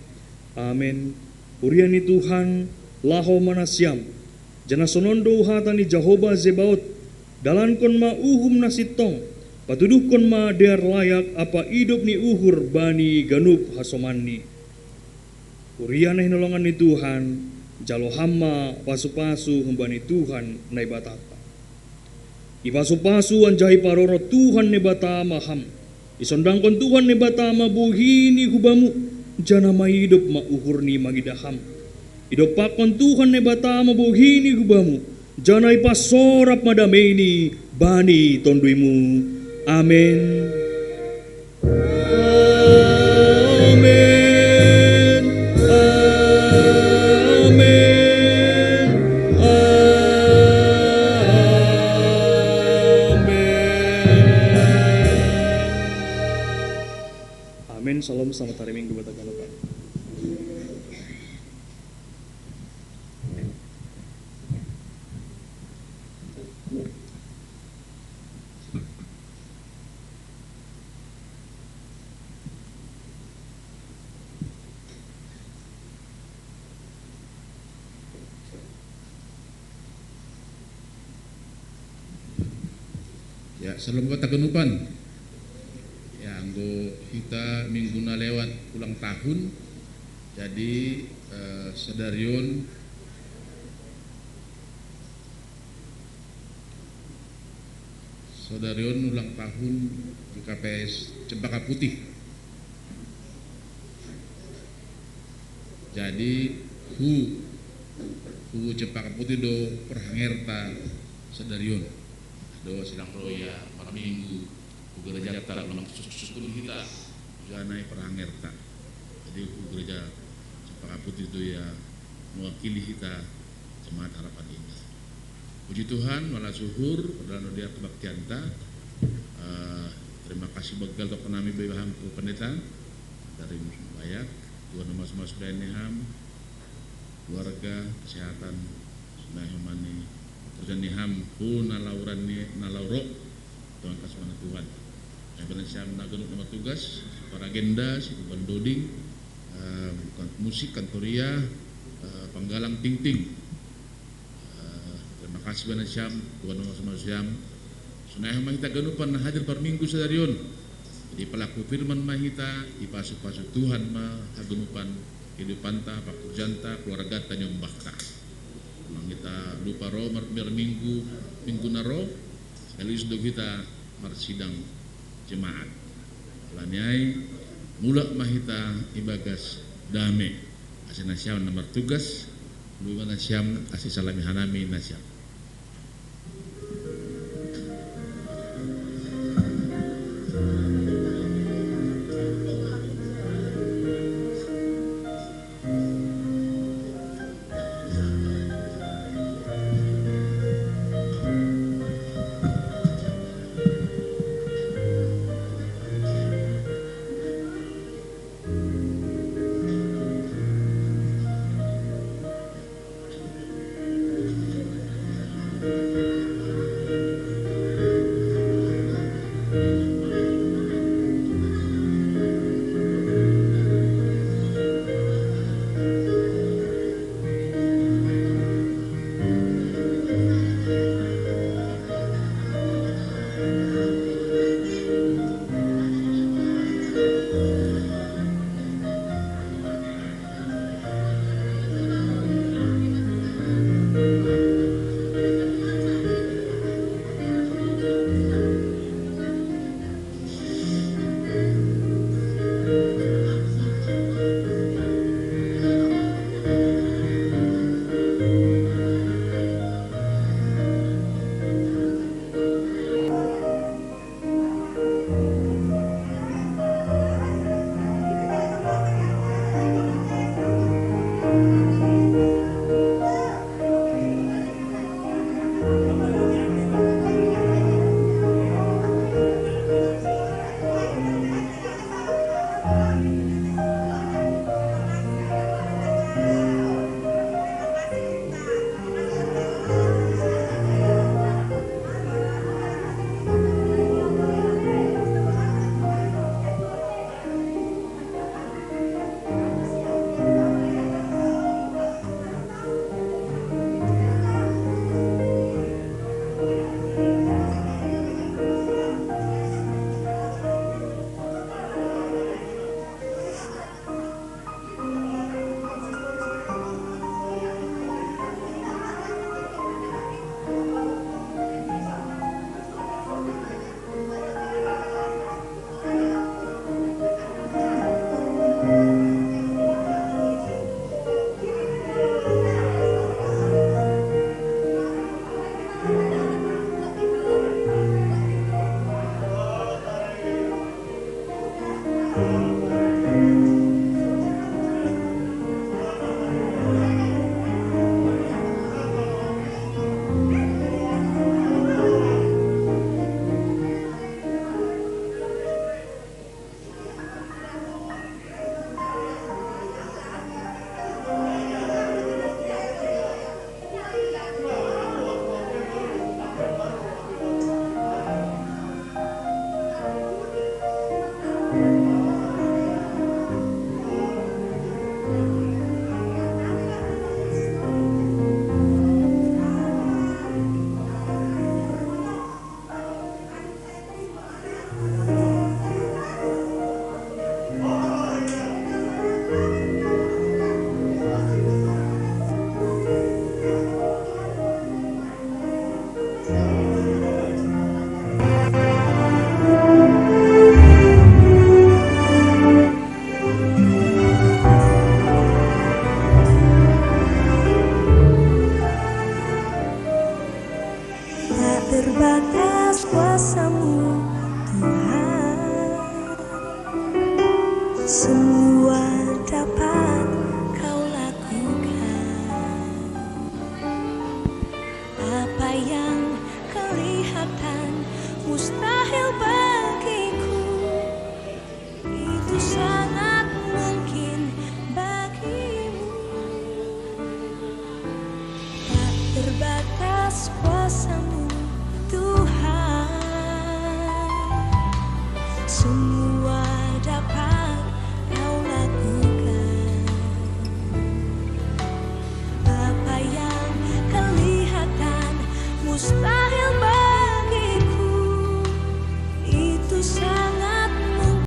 Amen. Huria ni Tuhan, laho ma nasiam. Janah sonon do hata ni Jahowa Zebaot: Dalankon ma uhum na sintong, patuduhkon ma dear layak ampa idop ni uhur bani ganup hasomanni. Kuria na hinolongan ni Tuhan, jalo ham ma pasu-pasu humbani Tuhan Naibatanta. Ipasu-pasu anjaha iparoro Tuhan Naibata ma ham. Isondangkon Tuhan Naibata ma bohini hubamu, janah maidop ma uhurni mangidah ham. Idompakkon Tuhan Naibata ma bohini hubamu, janah ipasorap ma dameini bani tonduymu. Amen. Amen. Amen. Amen. Amin. Shalom, selamat hari Minggu buat kalian. Ya, shalom buat haganupan. Ya, anggo hita minggu na lewat ulang tahun. Jadi, eh, sadari on, sadari on ulang tahun G K P S Cempaka Putih. Jadi, hu, hu Cempaka Putih do parhangerta sadari on. Do sidang ro ia marminggu hu gerejata, ulang sukun hita, janah parhangerta. Jadi, hu gereja Cempaka Putih do ia mewakili hita jemaat Harapan Indah. Puji Tuhan, malas uhur, padahal dia kebaktianta. Eh, terima kasih bagi hami, Bapak Ibu Pendeta, dari Bayak, Tuhan masu-masu pelayan ni ham, keluarga, kesehatan, nah, hemani, pekerjaan ni ham, hu na laho ni, na laho ro, Tuhan kasih mana Tuhan. Yang pernah siam na ganup na martugas, para agenda, si Tuban Doding, eh, bukan musik, kantoria, eh, panggalang tingting. Eh, terima kasih bana siam, Tuhan masu-masu siam. Sonai ma hita haganupan na hadir parminggu sadari on. Jadi pelaku firman ma hita, ipasu-pasu Tuhan ma haganupan kehidupanta, pakurjanta, keluargata, nyombahta. Manang hita lupa ro mar-, marminggu, minggu na ro, sekaligus do hita marsidang jemaat. Alani ai, mulak ma hita ibagas dame. Ase na siam na martugas, lupa na siam, ase salami hanami na siam.